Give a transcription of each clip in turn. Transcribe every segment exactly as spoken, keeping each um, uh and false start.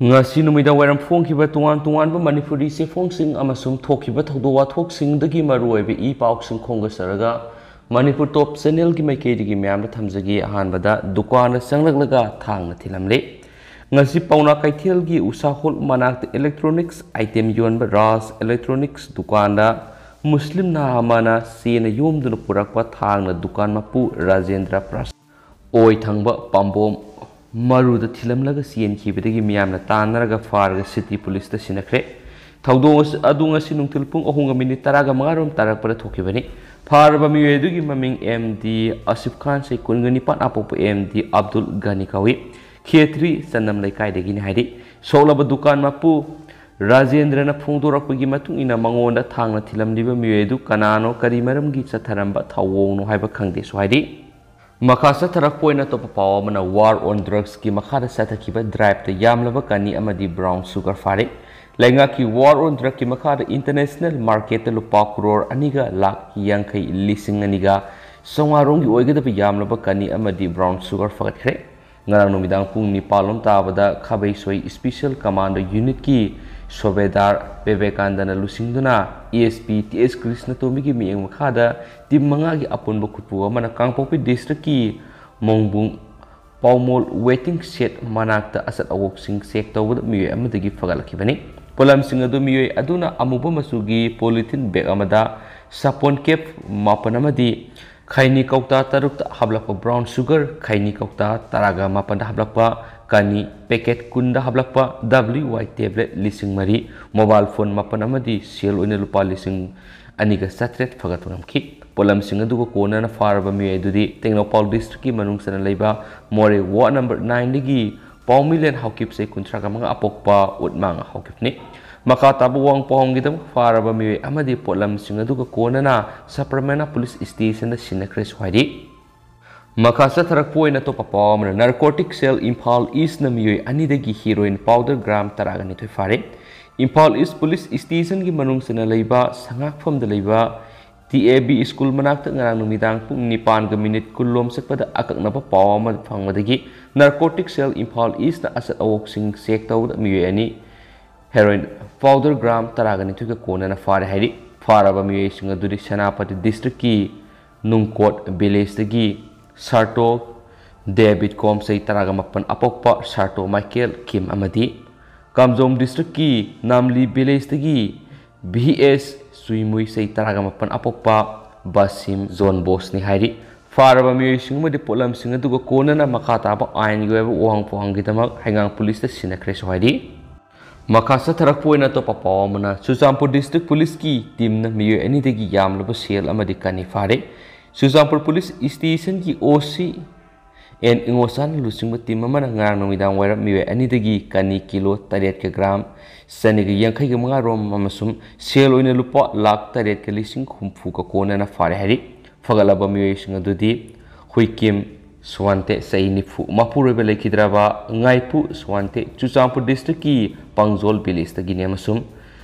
ꯉꯁꯤ ꯅꯨꯃꯤꯗꯥꯡ ꯋꯥꯏꯔꯝ ꯐꯣꯡꯈꯤꯕ ꯇꯣꯉꯥꯟ ꯇꯣꯉꯥꯟꯕ ꯃꯅꯤꯄꯨꯔꯤ ꯆꯦꯐꯣꯡꯁꯤꯡ ꯑꯃꯁꯨꯡ ꯊꯣꯛꯈꯤꯕ ꯊꯧꯗꯣꯛ ꯋꯥꯊꯣꯛꯁꯤꯡꯗꯒꯤ ꯃꯔꯨꯑꯣꯏꯕ ꯏ ꯄꯥꯎꯁꯤꯡ ꯈꯣꯝꯒꯠꯆꯔꯒ ꯃꯅꯤꯄꯨꯔ ꯇꯣꯞ ꯆꯦꯅꯦꯜꯒꯤ ꯃꯥꯏꯀꯩꯗꯒꯤ ꯃꯌꯥꯝꯗ ꯊꯝꯖꯒꯦ꯫ ꯑꯍꯥꯟꯕꯗ ꯗꯨꯀꯥꯟꯗ ꯆꯪꯂꯛꯂꯒ ꯊꯥꯡꯅ ꯊꯤꯜꯂꯝꯂꯦ꯫ ꯉꯁꯤ ꯄꯥꯎꯅꯥ ꯀꯩꯊꯦꯜꯒꯤ ꯎꯁꯥ ꯍꯣꯜ ꯃꯅꯥꯛꯇ electronics item ꯌꯣꯟꯕ ꯔꯥꯖ electronics ꯗꯨꯀꯥꯟꯗ ꯃꯨꯁꯂꯤꯝ ꯅꯍꯥ ꯑꯃꯅ ꯆꯦꯅ ꯌꯣꯝꯗꯨꯅ ꯄꯨꯔꯛꯄ ꯊꯥꯡꯅ ꯗꯨꯀꯥꯟ ꯃꯄꯨ ꯔꯥꯖꯦꯟꯗ꯭ꯔ ꯄ꯭ꯔꯁꯥꯗ ꯑꯣꯏ ꯊꯪꯕ ꯄꯥꯝꯕꯣꯝ ꯃꯔꯨꯗ ꯊꯤꯜꯂꯝꯂꯒ ꯆꯦꯟꯈꯤꯕꯗꯒꯤ ꯃꯤꯌꯥꯝꯅ ꯇꯥꯟꯅꯔꯒ ꯐꯥꯔꯒ ꯁꯤꯇꯤ ꯄꯨꯂꯤꯁꯇ ꯁꯤꯟꯅꯈ꯭ꯔꯦ꯫ ꯊꯧꯗꯣꯛ ꯑꯁꯤ, ꯑꯗꯨ ꯉꯁꯤ ꯅꯨꯡꯊꯤꯜ ꯄꯨꯡ ꯑꯍꯨꯝꯒ ꯃꯤꯅꯤꯠ ꯇꯔꯥꯒ ꯃꯉꯥ ꯔꯣꯝ ꯇꯥꯔꯛꯄꯗ ꯊꯣꯛꯈꯤꯕꯅꯤ꯫ ꯐꯥꯔꯕ ꯃꯤꯑꯣꯏ ꯑꯗꯨꯒꯤ ꯃꯃꯤꯡ ꯑꯦꯝ ꯗꯤ ꯑꯁꯤꯐ ꯈꯥꯟ, ꯆꯍꯤ ꯀꯨꯟꯒ ꯅꯤꯄꯥꯟ, ꯑꯄꯣꯛꯄ ꯑꯦꯝ ꯗꯤ ꯑꯕꯗꯨꯜ ꯒꯅꯤ ꯀꯧꯏ꯫ ꯈꯦꯇ꯭ꯔꯤ ꯆꯅꯝ ꯂꯩꯀꯥꯏꯗꯒꯤꯅꯤ ꯍꯥꯏꯔꯤ꯫ ꯁꯣꯛꯂꯕ ꯗꯨꯀꯥꯟ ꯃꯄꯨ ꯔꯥꯖꯦꯟꯗ꯭ꯔꯅ ꯐꯣꯡꯗꯣꯔꯛꯄꯒꯤ ꯃꯇꯨꯡ ꯏꯟꯅ ꯃꯉꯣꯟꯗ ꯊꯥꯡꯅ ꯊꯤꯜꯂꯝꯂꯤꯕ ꯃꯤꯑꯣꯏ ꯑꯗꯨ ꯀꯅꯥꯅꯣ, ꯀꯔꯤ ꯃꯔꯝꯒꯤ ꯆꯠꯊꯔꯝꯕ ꯊꯧꯑꯣꯡꯅꯣ ꯍꯥꯏꯕ ꯈꯪꯗꯦꯁꯨ ꯍꯥꯏꯔꯤ꯫ ꯃꯈꯥ ꯆꯠꯊꯔꯛꯄ ꯑꯣꯏꯅ ꯑꯇꯣꯞꯄ ꯄꯥꯎ ꯑꯃꯅ, war on drugsꯀꯤ ꯃꯈꯥꯗ ꯆꯠꯊꯈꯤꯕ driveꯇ ꯌꯥꯝꯂꯕ ꯀꯅꯤ ꯑꯃꯗꯤ brown sugar ꯐꯥꯔꯦ꯫ ꯂꯩꯉꯥꯛꯀꯤ war on drugꯀꯤ ꯃꯈꯥꯗ international marketꯇ ꯂꯨꯄꯥ ꯀ꯭ꯔꯣꯔ ꯑꯅꯤꯒ ꯂꯥꯈ ꯌꯥꯡꯈꯩ ꯂꯤꯁꯤꯡ ꯑꯅꯤꯒ ꯆꯥꯝꯃꯉꯥ ꯔꯣꯝꯒꯤ ꯑꯣꯏꯒꯗꯕ ꯌꯥꯝꯂꯕ ꯀꯅꯤ ꯑꯃꯗꯤ brown sugar ꯐꯒꯠꯈ꯭ꯔꯦ꯫ ꯉꯔꯥꯡ ꯅꯨꯃꯤꯗꯥꯡ ꯄꯨꯡ ꯅꯤꯄꯥꯟ ꯂꯣꯝ ꯇꯥꯕꯗ ꯈꯥꯕꯩꯁꯣꯏ special commando unitꯀꯤ ꯁꯨꯕꯦꯗꯥꯔ ꯕꯤꯕꯦꯀꯥꯟꯗꯅ ꯂꯨꯆꯤꯡꯗꯨꯅ ꯑꯦꯁ ꯄꯤ ꯇꯤ ꯑꯦꯁ ꯀ꯭ꯔꯤꯁꯅꯇꯣꯝꯕꯤꯒꯤ ꯃꯤꯠꯌꯦꯡ ꯃꯈꯥꯗ team ꯃꯉꯥꯒꯤ ꯑꯄꯨꯟꯕ ꯈꯨꯠꯄꯨ ꯑꯃꯅ ꯀꯥꯡꯄꯣꯛꯄꯤ districtꯀꯤ ꯃꯣꯡꯕꯨꯡ ꯄꯥꯎꯃꯣꯜ waiting shed ꯃꯅꯥꯛꯇ ꯑꯆꯠ ꯑꯋꯣꯛꯁꯤꯡ check ꯇꯧꯕꯗ ꯃꯤꯑꯣꯏ ꯑꯃꯗꯒꯤ ꯐꯒꯠꯂꯛꯈꯤꯕꯅꯤ꯫ ꯄꯣꯠꯂꯝꯁꯤꯡ ꯑꯗꯨ ꯃꯤꯑꯣꯏ ꯑꯗꯨꯅ ꯑꯃꯨꯕ ꯃꯆꯨꯒꯤ polythene bag ꯑꯃꯗ ꯁꯥꯄꯣꯟ cap ꯃꯥꯄꯟ ꯑꯃꯗꯤ ꯈꯩꯅꯤ ꯀꯧꯇꯥ ꯇꯔꯨꯛꯇ ꯍꯥꯞꯂꯛꯄ brown sugar, ꯈꯩꯅꯤ ꯀꯧꯇꯥ ꯇꯔꯥꯒ ꯃꯥꯄꯟꯗ ꯍꯥꯞꯂꯛꯄ ꯀꯅꯤ, packet ꯀꯨꯟꯗ ꯍꯥꯞꯂꯛꯄ W Y tablet ꯂꯤꯁꯤꯡ ꯃꯔꯤ, mobile phone ꯃꯥꯄꯟ ꯑꯃꯗꯤ ꯁꯦꯜ ꯑꯣꯏꯅ ꯂꯨꯄꯥ ꯂꯤꯁꯤꯡ ꯑꯅꯤꯒ ꯆꯥꯇ꯭ꯔꯦꯠ ꯐꯒꯠꯄ ꯉꯝꯈꯤ꯫ ꯄꯣꯠꯂꯝꯁꯤꯡ ꯑꯗꯨꯒ ꯀꯣꯟꯅꯅ ꯐꯥꯔꯕ ꯃꯤꯑꯣꯏ ꯑꯗꯨꯗꯤ ꯇꯦꯡꯅꯧꯄꯥꯜ districtꯀꯤ ꯃꯅꯨꯡ ꯆꯟꯅ ꯂꯩꯕ ꯃꯣꯔꯦ ward number nineꯗꯒꯤ ꯄꯥꯎꯃꯤꯂꯦꯟ ꯍꯥꯎꯀꯤꯞ, ꯆꯍꯤ ꯀꯨꯟꯊ꯭ꯔꯥꯒ ꯃꯉꯥ, ꯑꯄꯣꯛꯄ ꯎꯠꯃꯥꯡ ꯍꯥꯎꯀꯤꯞꯅꯤ꯫ ꯃꯈꯥ ꯇꯥꯕ ꯋꯥꯍꯪ ꯄꯥꯎꯍꯪꯒꯤꯗꯃꯛ ꯐꯥꯔꯕ ꯃꯤꯑꯣꯏ ꯑꯃꯗꯤ ꯄꯣꯠꯂꯝꯁꯤꯡ ꯑꯗꯨꯒ ꯀꯣꯟꯅꯅ ꯁꯕꯔꯃꯦꯅꯥ police stationꯗ ꯁꯤꯟꯅꯈ꯭ꯔꯦꯁꯨ ꯍꯥꯏꯔꯤ꯫ ꯃꯈꯥ ꯆꯠꯊꯔꯛꯄ ꯑꯣꯏꯅ ꯑꯇꯣꯞꯄ ꯄꯥꯎ ꯑꯃꯅ, narcotic cell ꯏꯝꯐꯥꯜ Eastꯅ ꯃꯤꯑꯣꯏ ꯑꯅꯤꯗꯒꯤ heroin powder gram ꯇꯔꯥꯒ ꯅꯤꯊꯣꯏ ꯐꯥꯔꯦ꯫ ꯏꯝꯐꯥꯜ East police stationꯒꯤ ꯃꯅꯨꯡ ꯆꯟꯅ ꯂꯩꯕ ꯁꯉꯥꯛꯐꯝꯗ ꯂꯩꯕ T A B school ꯃꯅꯥꯛꯇ ꯉꯔꯥꯡ ꯅꯨꯃꯤꯗꯥꯡ ꯄꯨꯡ ꯅꯤꯄꯥꯟꯒ ꯃꯤꯅꯤꯠ ꯀꯨꯟ ꯂꯣꯝ ꯆꯠꯄꯗ ꯑꯀꯛꯅꯕ ꯄꯥꯎ ꯑꯃ ꯐꯪꯕꯗꯒꯤ Narcotic Cell Imphal Eastꯅ ꯑꯆꯠ ꯑꯋꯣꯛꯁꯤꯡ ꯆꯦꯛ ꯇꯧꯕꯗ ꯃꯤꯑꯣꯏ ꯑꯅꯤ heroin powder gram ꯇꯔꯥꯒ ꯅꯤꯊꯣꯏꯒ ꯀꯣꯟꯅꯅ ꯐꯥꯔꯦ ꯍꯥꯏꯔꯤ꯫ ꯐꯥꯔꯕ ꯃꯤꯑꯣꯏꯁꯤꯡ ꯑꯗꯨꯗꯤ ꯁꯦꯅꯥꯄꯇꯤ districtꯀꯤ ꯅꯨꯡꯀꯣꯠ villageꯇꯒꯤ ꯁꯥꯔꯇꯣ ꯗꯦꯕꯤꯠ ꯀꯣꯝ ꯆꯍꯤ ꯇꯔꯥꯒ ꯃꯥꯄꯟ ꯑꯄꯣꯛꯄ ꯁꯥꯔꯇꯣ ꯃꯥꯏꯀꯦꯜ ꯀꯤꯝ ꯑꯃꯗꯤ ꯀꯥꯝꯖꯣꯡ districtꯀꯤ ꯅꯥꯝꯂꯤ villageꯇꯒꯤ ꯚꯤ ꯑꯦꯁ ꯆꯨꯏꯃꯨꯏ ꯆꯍꯤ ꯇꯔꯥꯒ ꯃꯥꯄꯟ ꯑꯄꯣꯛꯄ ꯕꯥꯁꯤꯝ ꯖꯣꯟ ꯕꯣꯁꯅꯤ ꯍꯥꯏꯔꯤ꯫ ꯐꯥꯔꯕ ꯃꯤꯑꯣꯏꯁꯤꯡ ꯑꯃꯗꯤ ꯄꯣꯠꯂꯝꯁꯤꯡ ꯑꯗꯨꯒ ꯀꯣꯟꯅꯅ ꯃꯈꯥ ꯇꯥꯕ ꯑꯥꯏꯟꯒꯤ ꯑꯣꯏꯕ ꯋꯥꯍꯪ ꯄꯥꯎꯍꯪꯒꯤꯗꯃꯛ ꯍꯩꯉꯥꯡ ꯄꯨꯂꯤꯁꯇ ꯁꯤꯟꯅꯈ꯭ꯔꯦꯁꯨ ꯍꯥꯏꯔꯤ꯫ ꯃꯈꯥ ꯆꯠꯊꯔꯛꯄ ꯑꯣꯏꯅ ꯑꯇꯣꯞꯄ ꯄꯥꯎ ꯑꯃꯅ, ꯆꯨꯔꯆꯥꯟꯄꯨꯔ district ꯄꯨꯂꯤꯁꯀꯤ teamꯅ ꯃꯤꯑꯣꯏ ꯑꯅꯤꯗꯒꯤ ꯌꯥꯝꯂꯕ ꯁꯦꯜ ꯑꯃꯗꯤ ꯀꯅꯤ ꯐꯥꯔꯦ꯫ ꯆꯨꯔꯆꯥꯟꯄꯨꯔ ꯄꯨꯂꯤꯁ stationꯒꯤ ꯑꯣ ꯁꯤ ꯑꯦꯟ ꯏꯉꯣꯆꯥꯟꯅ ꯂꯨꯆꯤꯡꯕ team ꯑꯃꯅ ꯉꯔꯥꯡ ꯅꯨꯃꯤꯗꯥꯡ ꯋꯥꯏꯔꯝ ꯃꯤꯑꯣꯏ ꯑꯅꯤꯗꯒꯤ ꯀꯅꯤ ꯀꯤꯂꯣ ꯇꯔꯦꯠꯀ gram ꯆꯅꯤꯒ ꯌꯥꯡꯈꯩꯒ ꯃꯉꯥ ꯔꯣꯝ ꯑꯃꯁꯨꯡ ꯁꯦꯜ ꯑꯣꯏꯅ ꯂꯨꯄꯥ ꯂꯥꯈ ꯇꯔꯦꯠꯀ ꯂꯤꯁꯤꯡ ꯍꯨꯝꯐꯨꯒ ꯀꯣꯟꯅꯅ ꯐꯥꯔꯦ ꯍꯥꯏꯔꯤ꯫ ꯐꯒꯠꯂꯕ ꯃꯤꯑꯣꯏꯁꯤꯡ ꯑꯗꯨꯗꯤ ꯍꯨꯏꯀꯤꯝ ꯁꯨꯋꯥꯟꯇꯦ ꯆꯍꯤ ꯅꯤꯐꯨ, ꯃꯄꯨꯔꯣꯏꯕ ꯂꯩꯈꯤꯗ꯭ꯔꯕ ꯉꯥꯏꯄꯨ ꯁꯨꯋꯥꯟꯇꯦ ꯆꯨꯔꯆꯥꯟꯄꯨꯔ districtꯀꯤ ꯄꯥꯡꯖꯣꯜ villageꯇꯒꯤꯅꯤ ꯑꯃꯁꯨꯡ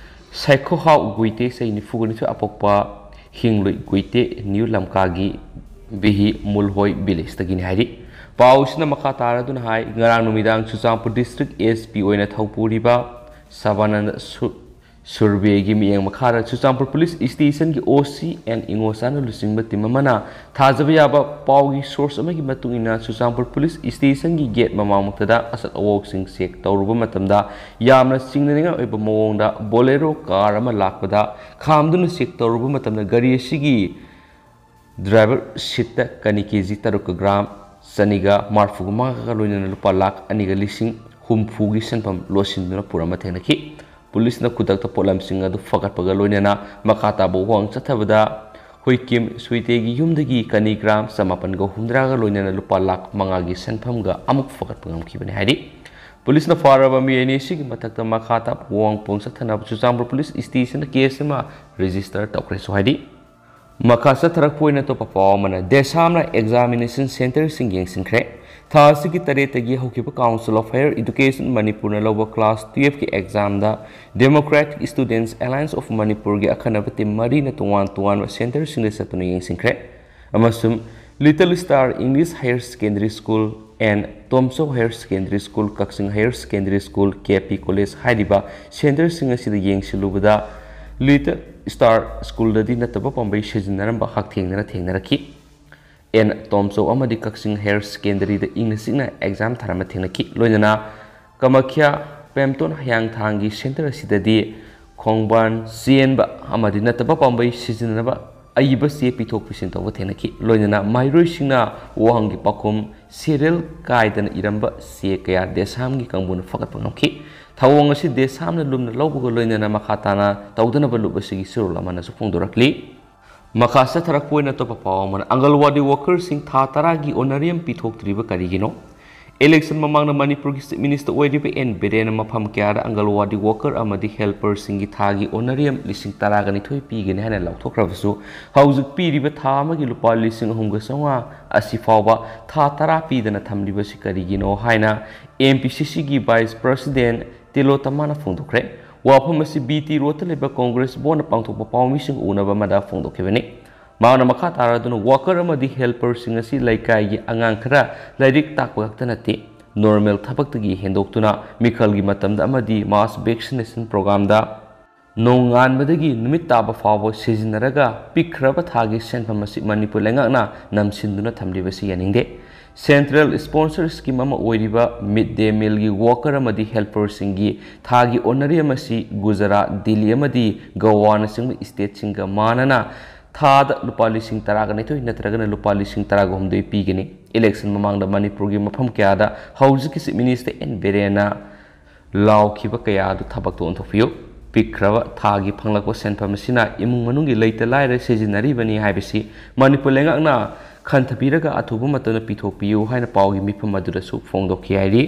ꯁꯥꯏꯈꯣꯍꯥꯎ ꯒꯨꯏꯇꯦ ꯆꯍꯤ ꯅꯤꯐꯨꯒ ꯅꯤꯊꯣꯏ ꯑꯄꯣꯛꯄ ꯍꯤꯡꯂꯨꯏ ꯒꯨꯏꯇꯦ ꯅ꯭ꯌꯨ ꯂꯝꯀꯥꯒꯤ ꯕꯤꯍꯤ ꯃꯨꯜꯍꯣꯏ villageꯇꯒꯤꯅꯤ ꯍꯥꯏꯔꯤ꯫ ꯄꯥꯎꯁꯤꯅ ꯃꯈꯥ ꯇꯥꯔꯗꯨꯅ ꯍꯥꯏ, ꯉꯔꯥꯡ ꯅꯨꯃꯤꯗꯥꯡ ꯆꯨꯔꯆꯥꯟꯄꯨꯔ district S P ꯑꯣꯏꯅ ꯊꯧꯄꯨꯔꯤꯕ ꯁꯕꯥꯅꯟꯗ ꯁꯨ-, ꯁꯨꯔꯕꯦꯒꯤ ꯃꯤꯠꯌꯦꯡ ꯃꯈꯥꯗ ꯆꯨꯔꯆꯥꯟꯄꯨꯔ ꯄꯨꯂꯤꯁ stationꯒꯤ ꯑꯣ ꯁꯤ ꯑꯦꯟ ꯏꯉꯣꯆꯥꯅ ꯂꯨꯆꯤꯡꯕ team ꯑꯃꯅ ꯊꯥꯖꯕ ꯌꯥꯕ ꯄꯥꯎꯒꯤ source ꯑꯃꯒꯤ ꯃꯇꯨꯡ ꯏꯟꯅ ꯆꯨꯔꯆꯥꯟꯄꯨꯔ ꯄꯨꯂꯤꯁ stationꯒꯤ gate ꯃꯃꯥꯡꯃꯛꯇꯗ ꯑꯆꯠ ꯑꯋꯣꯛꯁꯤꯡ check ꯇꯧꯔꯨꯕ ꯃꯇꯝꯗ ꯌꯥꯝꯅ ꯆꯤꯡꯅꯅꯤꯡꯉꯥꯏ ꯑꯣꯏꯕ ꯃꯑꯣꯡꯗ Bolero car ꯑꯃ ꯂꯥꯛꯄꯗ ꯈꯥꯝꯗꯨꯅ check ꯇꯧꯔꯨꯕ ꯃꯇꯝꯗ ꯒꯥꯔꯤ ꯑꯁꯤꯒꯤ driver seatꯇ ꯀꯅꯤ ꯀꯦ ꯖꯤ ꯇꯔꯨꯛꯀ gram ꯆꯅꯤꯒ ꯃꯔꯐꯨꯒ ꯃꯉꯥꯒ ꯂꯣꯏꯅꯅ ꯂꯨꯄꯥ ꯂꯥꯈ ꯑꯅꯤꯒ ꯂꯤꯁꯤꯡ ꯍꯨꯝꯐꯨꯒꯤ ꯁꯦꯟꯐꯝ ꯂꯣꯠꯁꯤꯟꯗꯨꯅ ꯄꯨꯔꯝꯕ ꯊꯦꯡꯅꯈꯤ꯫ ꯄꯨꯂꯤꯁꯅ ꯈꯨꯗꯛꯇ ꯄꯣꯠꯂꯝꯁꯤꯡ ꯑꯗꯨ ꯐꯒꯠꯄꯒ ꯂꯣꯏꯅꯅ ꯃꯈꯥ ꯇꯥꯕ ꯋꯥꯍꯪ ꯆꯠꯊꯕꯗ ꯍꯨꯏꯀꯤꯝ ꯁꯨꯏꯇꯦꯒꯤ ꯌꯨꯝꯗꯒꯤ ꯀꯅꯤ gram ꯆꯃꯥꯄꯟꯒ ꯍꯨꯝꯗ꯭ꯔꯥꯒ ꯂꯣꯏꯅꯅ ꯂꯨꯄꯥ ꯂꯥꯈ ꯃꯉꯥꯒꯤ ꯁꯦꯟꯐꯝꯒ ꯑꯃꯨꯛ ꯐꯒꯠꯄ ꯉꯝꯈꯤꯕꯅꯤ ꯍꯥꯏꯔꯤ꯫ ꯄꯨꯂꯤꯁꯅ ꯐꯥꯔꯕ ꯃꯤꯑꯣꯏ ꯑꯅꯤ ꯑꯁꯤꯒꯤ ꯃꯊꯛꯇ ꯃꯈꯥ ꯇꯥꯕ ꯋꯥꯍꯪ ꯄꯥꯎꯍꯪ ꯆꯠꯊꯅꯕ ꯆꯨꯔꯆꯥꯟꯄꯨꯔ ꯄꯨꯂꯤꯁ stationꯗ case ꯑꯃ register ꯇꯧꯈ꯭ꯔꯦꯁꯨ ꯍꯥꯏꯔꯤ꯫ ꯃꯈꯥ ꯆꯠꯊꯔꯛꯄ ꯑꯣꯏꯅ ꯑꯇꯣꯞꯄ ꯄꯥꯎ ꯑꯃꯅ, ꯗꯦꯁꯥꯝꯅ examination centreꯁꯤꯡ ꯌꯦꯡꯁꯤꯟꯈ꯭ꯔꯦ꯫ ꯊꯥ ꯑꯁꯤꯒꯤ ꯇꯔꯦꯠꯇꯒꯤ ꯍꯧꯈꯤꯕ Council of Higher Education ꯃꯅꯤꯄꯨꯔꯅ ꯂꯧꯕ class twelveꯀꯤ examꯗ Democratic Students Alliance of Manipurꯒꯤ ꯑꯈꯟꯅꯕ team ꯃꯔꯤꯅ ꯇꯣꯉꯥꯟ ꯇꯣꯉꯥꯟꯕ centreꯁꯤꯡꯗ ꯆꯠꯇꯨꯅ ꯌꯦꯡꯁꯤꯟꯈ꯭ꯔꯦ ꯑꯃꯁꯨꯡ Little Star English Higher Secondary School, N Tomchou higher secondary school, Kakching higher secondary school, K P college ꯍꯥꯏꯔꯤꯕ ꯁꯦꯟꯇꯔꯁꯤꯡ ꯑꯁꯤꯗ ꯌꯦꯡꯁꯤꯜꯂꯨꯕꯗ, ꯂꯤꯇꯜ ꯁ꯭ꯇꯥꯔ ꯁ꯭ꯀꯨꯜꯗꯗꯤ ꯅꯠꯇꯕ ꯄꯥꯝꯕꯩ ꯁꯤꯖꯤꯟꯅꯔꯝꯕ ꯍꯛꯊꯦꯡꯅꯅ ꯊꯦꯡꯅꯔꯛꯈꯤ꯫ ꯑꯦꯟ ꯇꯣꯝꯆꯧ ꯑꯃꯗꯤ ꯀꯛꯆꯤꯡ ꯍꯥꯌꯔ ꯁꯦꯀꯦꯟꯗꯔꯤꯗ ꯏꯪꯅ ꯆꯤꯛꯅ ꯑꯦꯛꯖꯥꯝ ꯊꯥꯔꯝꯕ ꯊꯦꯡꯅꯈꯤ꯫ ꯂꯣꯏꯅꯅ ꯀꯃꯈ꯭ꯌꯥ ꯄꯦꯝꯇꯣꯟ ꯍꯌꯥꯡꯊꯥꯡꯒꯤ ꯁꯦꯟꯇꯔ ꯑꯁꯤꯗꯗꯤ ꯈꯣꯡꯕꯥꯟ ꯆꯦꯟꯕ ꯑꯃꯗꯤ ꯅꯠꯇꯕ ꯄꯥꯝꯕꯩ ꯁꯤꯖꯤꯟꯅꯅꯕ ꯑꯏꯕ ꯆꯦ ꯄꯤꯊꯣꯛ ꯄꯤꯁꯤꯟ ꯇꯧꯕ ꯊꯦꯡꯅꯈꯤ꯫ ꯂꯣꯏꯅꯅ ꯃꯍꯩꯔꯣꯏꯁꯤꯡꯅ ꯋꯥꯍꯪꯒꯤ ꯄꯥꯎꯈꯨꯝ ꯁꯦꯔꯦꯜ ꯀꯥꯏꯗꯅ ꯏꯔꯝꯕ ꯆꯦ ꯀꯌꯥ ꯗꯦꯁꯥꯝꯒꯤ ꯀꯥꯡꯕꯨꯅ ꯐꯒꯠꯄ ꯉꯝꯈꯤ꯫ ꯊꯧꯑꯣꯡ ꯑꯁꯤ ꯗꯦꯁꯥꯝꯅ ꯂꯨꯝꯅ ꯂꯧꯕꯒ ꯂꯣꯏꯅꯅ ꯃꯈꯥ ꯇꯥꯅ ꯇꯧꯗꯅꯕ ꯂꯨꯞ ꯑꯁꯤꯒꯤ ꯆꯦꯔꯣꯜ ꯑꯃꯅꯁꯨ ꯐꯣꯡꯗꯣꯔꯛꯂꯤ꯫ ꯃꯈꯥ ꯆꯠꯊꯔꯛꯄ ꯑꯣꯏꯅ ꯑꯇꯣꯞꯄ ꯄꯥꯎ ꯑꯃꯅ, ꯑꯪꯒꯜꯋꯥꯗꯤ ꯋꯥꯀꯔꯁꯤꯡ ꯊꯥ ꯇꯔꯥꯒꯤ ꯑꯣꯅꯔꯤꯌꯝ ꯄꯤꯊꯣꯛꯇ꯭ꯔꯤꯕ ꯀꯔꯤꯒꯤꯅꯣ? ꯏꯂꯦꯛꯁꯟ ꯃꯃꯥꯡꯗ ꯃꯅꯤꯄꯨꯔꯒꯤ ꯆꯤꯐ ꯃꯤꯅꯤꯁꯇꯔ ꯑꯣꯏꯔꯤꯕ ꯑꯦꯟ ꯕꯤꯔꯦꯟꯅ ꯃꯐꯝ ꯀꯌꯥꯗ ꯑꯪꯒꯜꯋꯥꯗꯤ ꯋꯥꯀꯔ ꯑꯃꯗꯤ ꯍꯦꯜꯄꯔꯁꯤꯡꯒꯤ ꯊꯥꯒꯤ ꯑꯣꯅꯔꯤꯌꯝ ꯂꯤꯁꯤꯡ ꯇꯔꯥꯒ ꯅꯤꯊꯣꯏ ꯄꯤꯒꯅꯤ ꯍꯥꯏꯅ ꯂꯥꯎꯊꯣꯛꯈ꯭ꯔꯕꯁꯨ, ꯍꯧꯖꯤꯛ ꯄꯤꯔꯤꯕ ꯊꯥ ꯑꯃꯒꯤ ꯂꯨꯄꯥ ꯂꯤꯁꯤꯡ ꯑꯍꯨꯝꯒ ꯆꯥꯝꯃꯉꯥ ꯑꯁꯤ ꯐꯥꯎꯕ ꯊꯥ ꯇꯔꯥ ꯄꯤꯗꯅ ꯊꯝꯂꯤꯕꯁꯤ ꯀꯔꯤꯒꯤꯅꯣ ꯍꯥꯏꯅ ꯑꯦꯝ ꯄꯤ ꯁꯤ ꯁꯤꯒꯤ ꯚꯥꯏꯁ ꯄ꯭ꯔꯁꯤꯗꯦꯟ ꯇꯤꯂꯣꯇꯃꯥꯅ ꯐꯣꯡꯗꯣꯛꯈ꯭ꯔꯦ꯫ ꯋꯥꯐꯝ ꯑꯁꯤ ꯕꯤ ꯇꯤ ꯔꯣꯗꯇ ꯂꯩꯕ ꯀꯣꯡꯒ꯭ꯔꯦꯁ ꯚꯣꯟꯅ ꯄꯥꯡꯊꯣꯛꯄ ꯄꯥꯎꯃꯤꯁꯤꯡ ꯎꯅꯕ ꯑꯃꯗ ꯐꯣꯡꯗꯣꯛꯈꯤꯕꯅꯤ꯫ ꯃꯍꯥꯛꯅ ꯃꯈꯥ ꯇꯥꯔꯗꯨꯅ, ꯋꯥꯀꯔ ꯑꯃꯗꯤ ꯍꯦꯜꯄꯔꯁꯤꯡ ꯑꯁꯤ ꯂꯩꯀꯥꯏꯒꯤ ꯑꯉꯥꯡ ꯈꯔ ꯂꯥꯏꯔꯤꯛ ꯇꯥꯛꯄ ꯈꯛꯇ ꯅꯠꯇꯦ, ꯅꯣꯔꯃꯦꯜ ꯊꯕꯛꯇꯒꯤ ꯍꯦꯟꯗꯣꯛꯇꯨꯅ ꯃꯤꯈꯜꯒꯤ ꯃꯇꯝꯗ ꯑꯃꯗꯤ ꯃꯥꯁ ꯚꯦꯛꯁꯤꯅꯦꯁꯟ ꯄ꯭ꯔꯣꯒ꯭ꯔꯥꯝꯗ ꯅꯣꯡꯉꯥꯟꯕꯗꯒꯤ ꯅꯨꯃꯤꯠ ꯇꯥꯕ ꯐꯥꯎꯕ ꯁꯤꯖꯤꯟꯅꯔꯒ ꯄꯤꯛꯈ꯭ꯔꯕ ꯊꯥꯒꯤ ꯁꯦꯟꯐꯝ ꯑꯁꯤ ꯃꯅꯤꯄꯨꯔ ꯂꯩꯉꯥꯛꯅ ꯅꯝꯁꯤꯟꯗꯨꯅ ꯊꯝꯂꯤꯕꯁꯤ ꯌꯥꯅꯤꯡꯗꯦ꯫ ꯁꯦꯟꯇ꯭ꯔꯦꯜ ꯁ꯭ꯄꯣꯟꯁꯔ ꯁ꯭ꯀꯤꯝ ꯑꯃ ꯑꯣꯏꯔꯤꯕ ꯃꯤꯗ ꯗꯦ ꯃꯤꯜꯒꯤ ꯋꯥꯀꯔ ꯑꯃꯗꯤ ꯍꯦꯜꯄꯔꯁꯤꯡꯒꯤ ꯊꯥꯒꯤ ꯑꯣꯅꯔꯤꯌꯝ ꯑꯁꯤ ꯒꯨꯖꯔꯥꯠ, ꯗꯤꯜꯂꯤ ꯑꯃꯗꯤ ꯒꯋꯥꯅꯆꯤꯡꯕ ꯁ꯭ꯇꯦꯠꯁꯤꯡꯒ ꯃꯥꯟꯅꯅ ꯊꯥꯗ ꯂꯨꯄꯥ ꯂꯤꯁꯤꯡ ꯇꯔꯥꯒ ꯅꯤꯊꯣꯏ ꯅꯠꯇ꯭ꯔꯒꯅ ꯂꯨꯄꯥ ꯂꯤꯁꯤꯡ ꯇꯔꯥꯒ ꯍꯨꯝꯗꯣꯏ ꯄꯤꯒꯅꯤ꯫ ꯏꯂꯦꯛꯁꯟ ꯃꯃꯥꯡꯗ ꯃꯅꯤꯄꯨꯔꯒꯤ ꯃꯐꯝ ꯀꯌꯥꯗ ꯍꯧꯖꯤꯛꯀꯤ ꯆꯤꯐ ꯃꯤꯅꯤꯁꯇꯔ ꯑꯦꯟ ꯕꯤꯔꯦꯟꯅ ꯂꯥꯎꯈꯤꯕ ꯀꯌꯥ ꯑꯗꯨ ꯊꯕꯛꯇ ꯑꯣꯟꯊꯣꯛꯄꯤꯌꯨ꯫ ꯄꯤꯛꯈ꯭ꯔꯕ ꯊꯥꯒꯤ ꯐꯪꯂꯛꯄ ꯁꯦꯟꯐꯝ ꯑꯁꯤꯅ ꯏꯃꯨꯡ ꯃꯅꯨꯡꯒꯤ ꯂꯩꯇ ꯂꯥꯏꯔ ꯁꯤꯖꯤꯟꯅꯔꯤꯕꯅꯤ ꯍꯥꯏꯕꯁꯤ ꯃꯅꯤꯄꯨꯔ ꯂꯩꯉꯥꯛꯅ ꯈꯟꯊꯕꯤꯔꯒ ꯑꯊꯨꯕ ꯃꯇꯝꯗ ꯄꯤꯊꯣꯛꯄꯤꯌꯨ ꯍꯥꯏꯅ ꯄꯥꯎꯒꯤ ꯃꯤꯐꯝ ꯑꯗꯨꯗꯁꯨ ꯐꯣꯡꯗꯣꯛꯈꯤ ꯍꯥꯏꯔꯤ꯫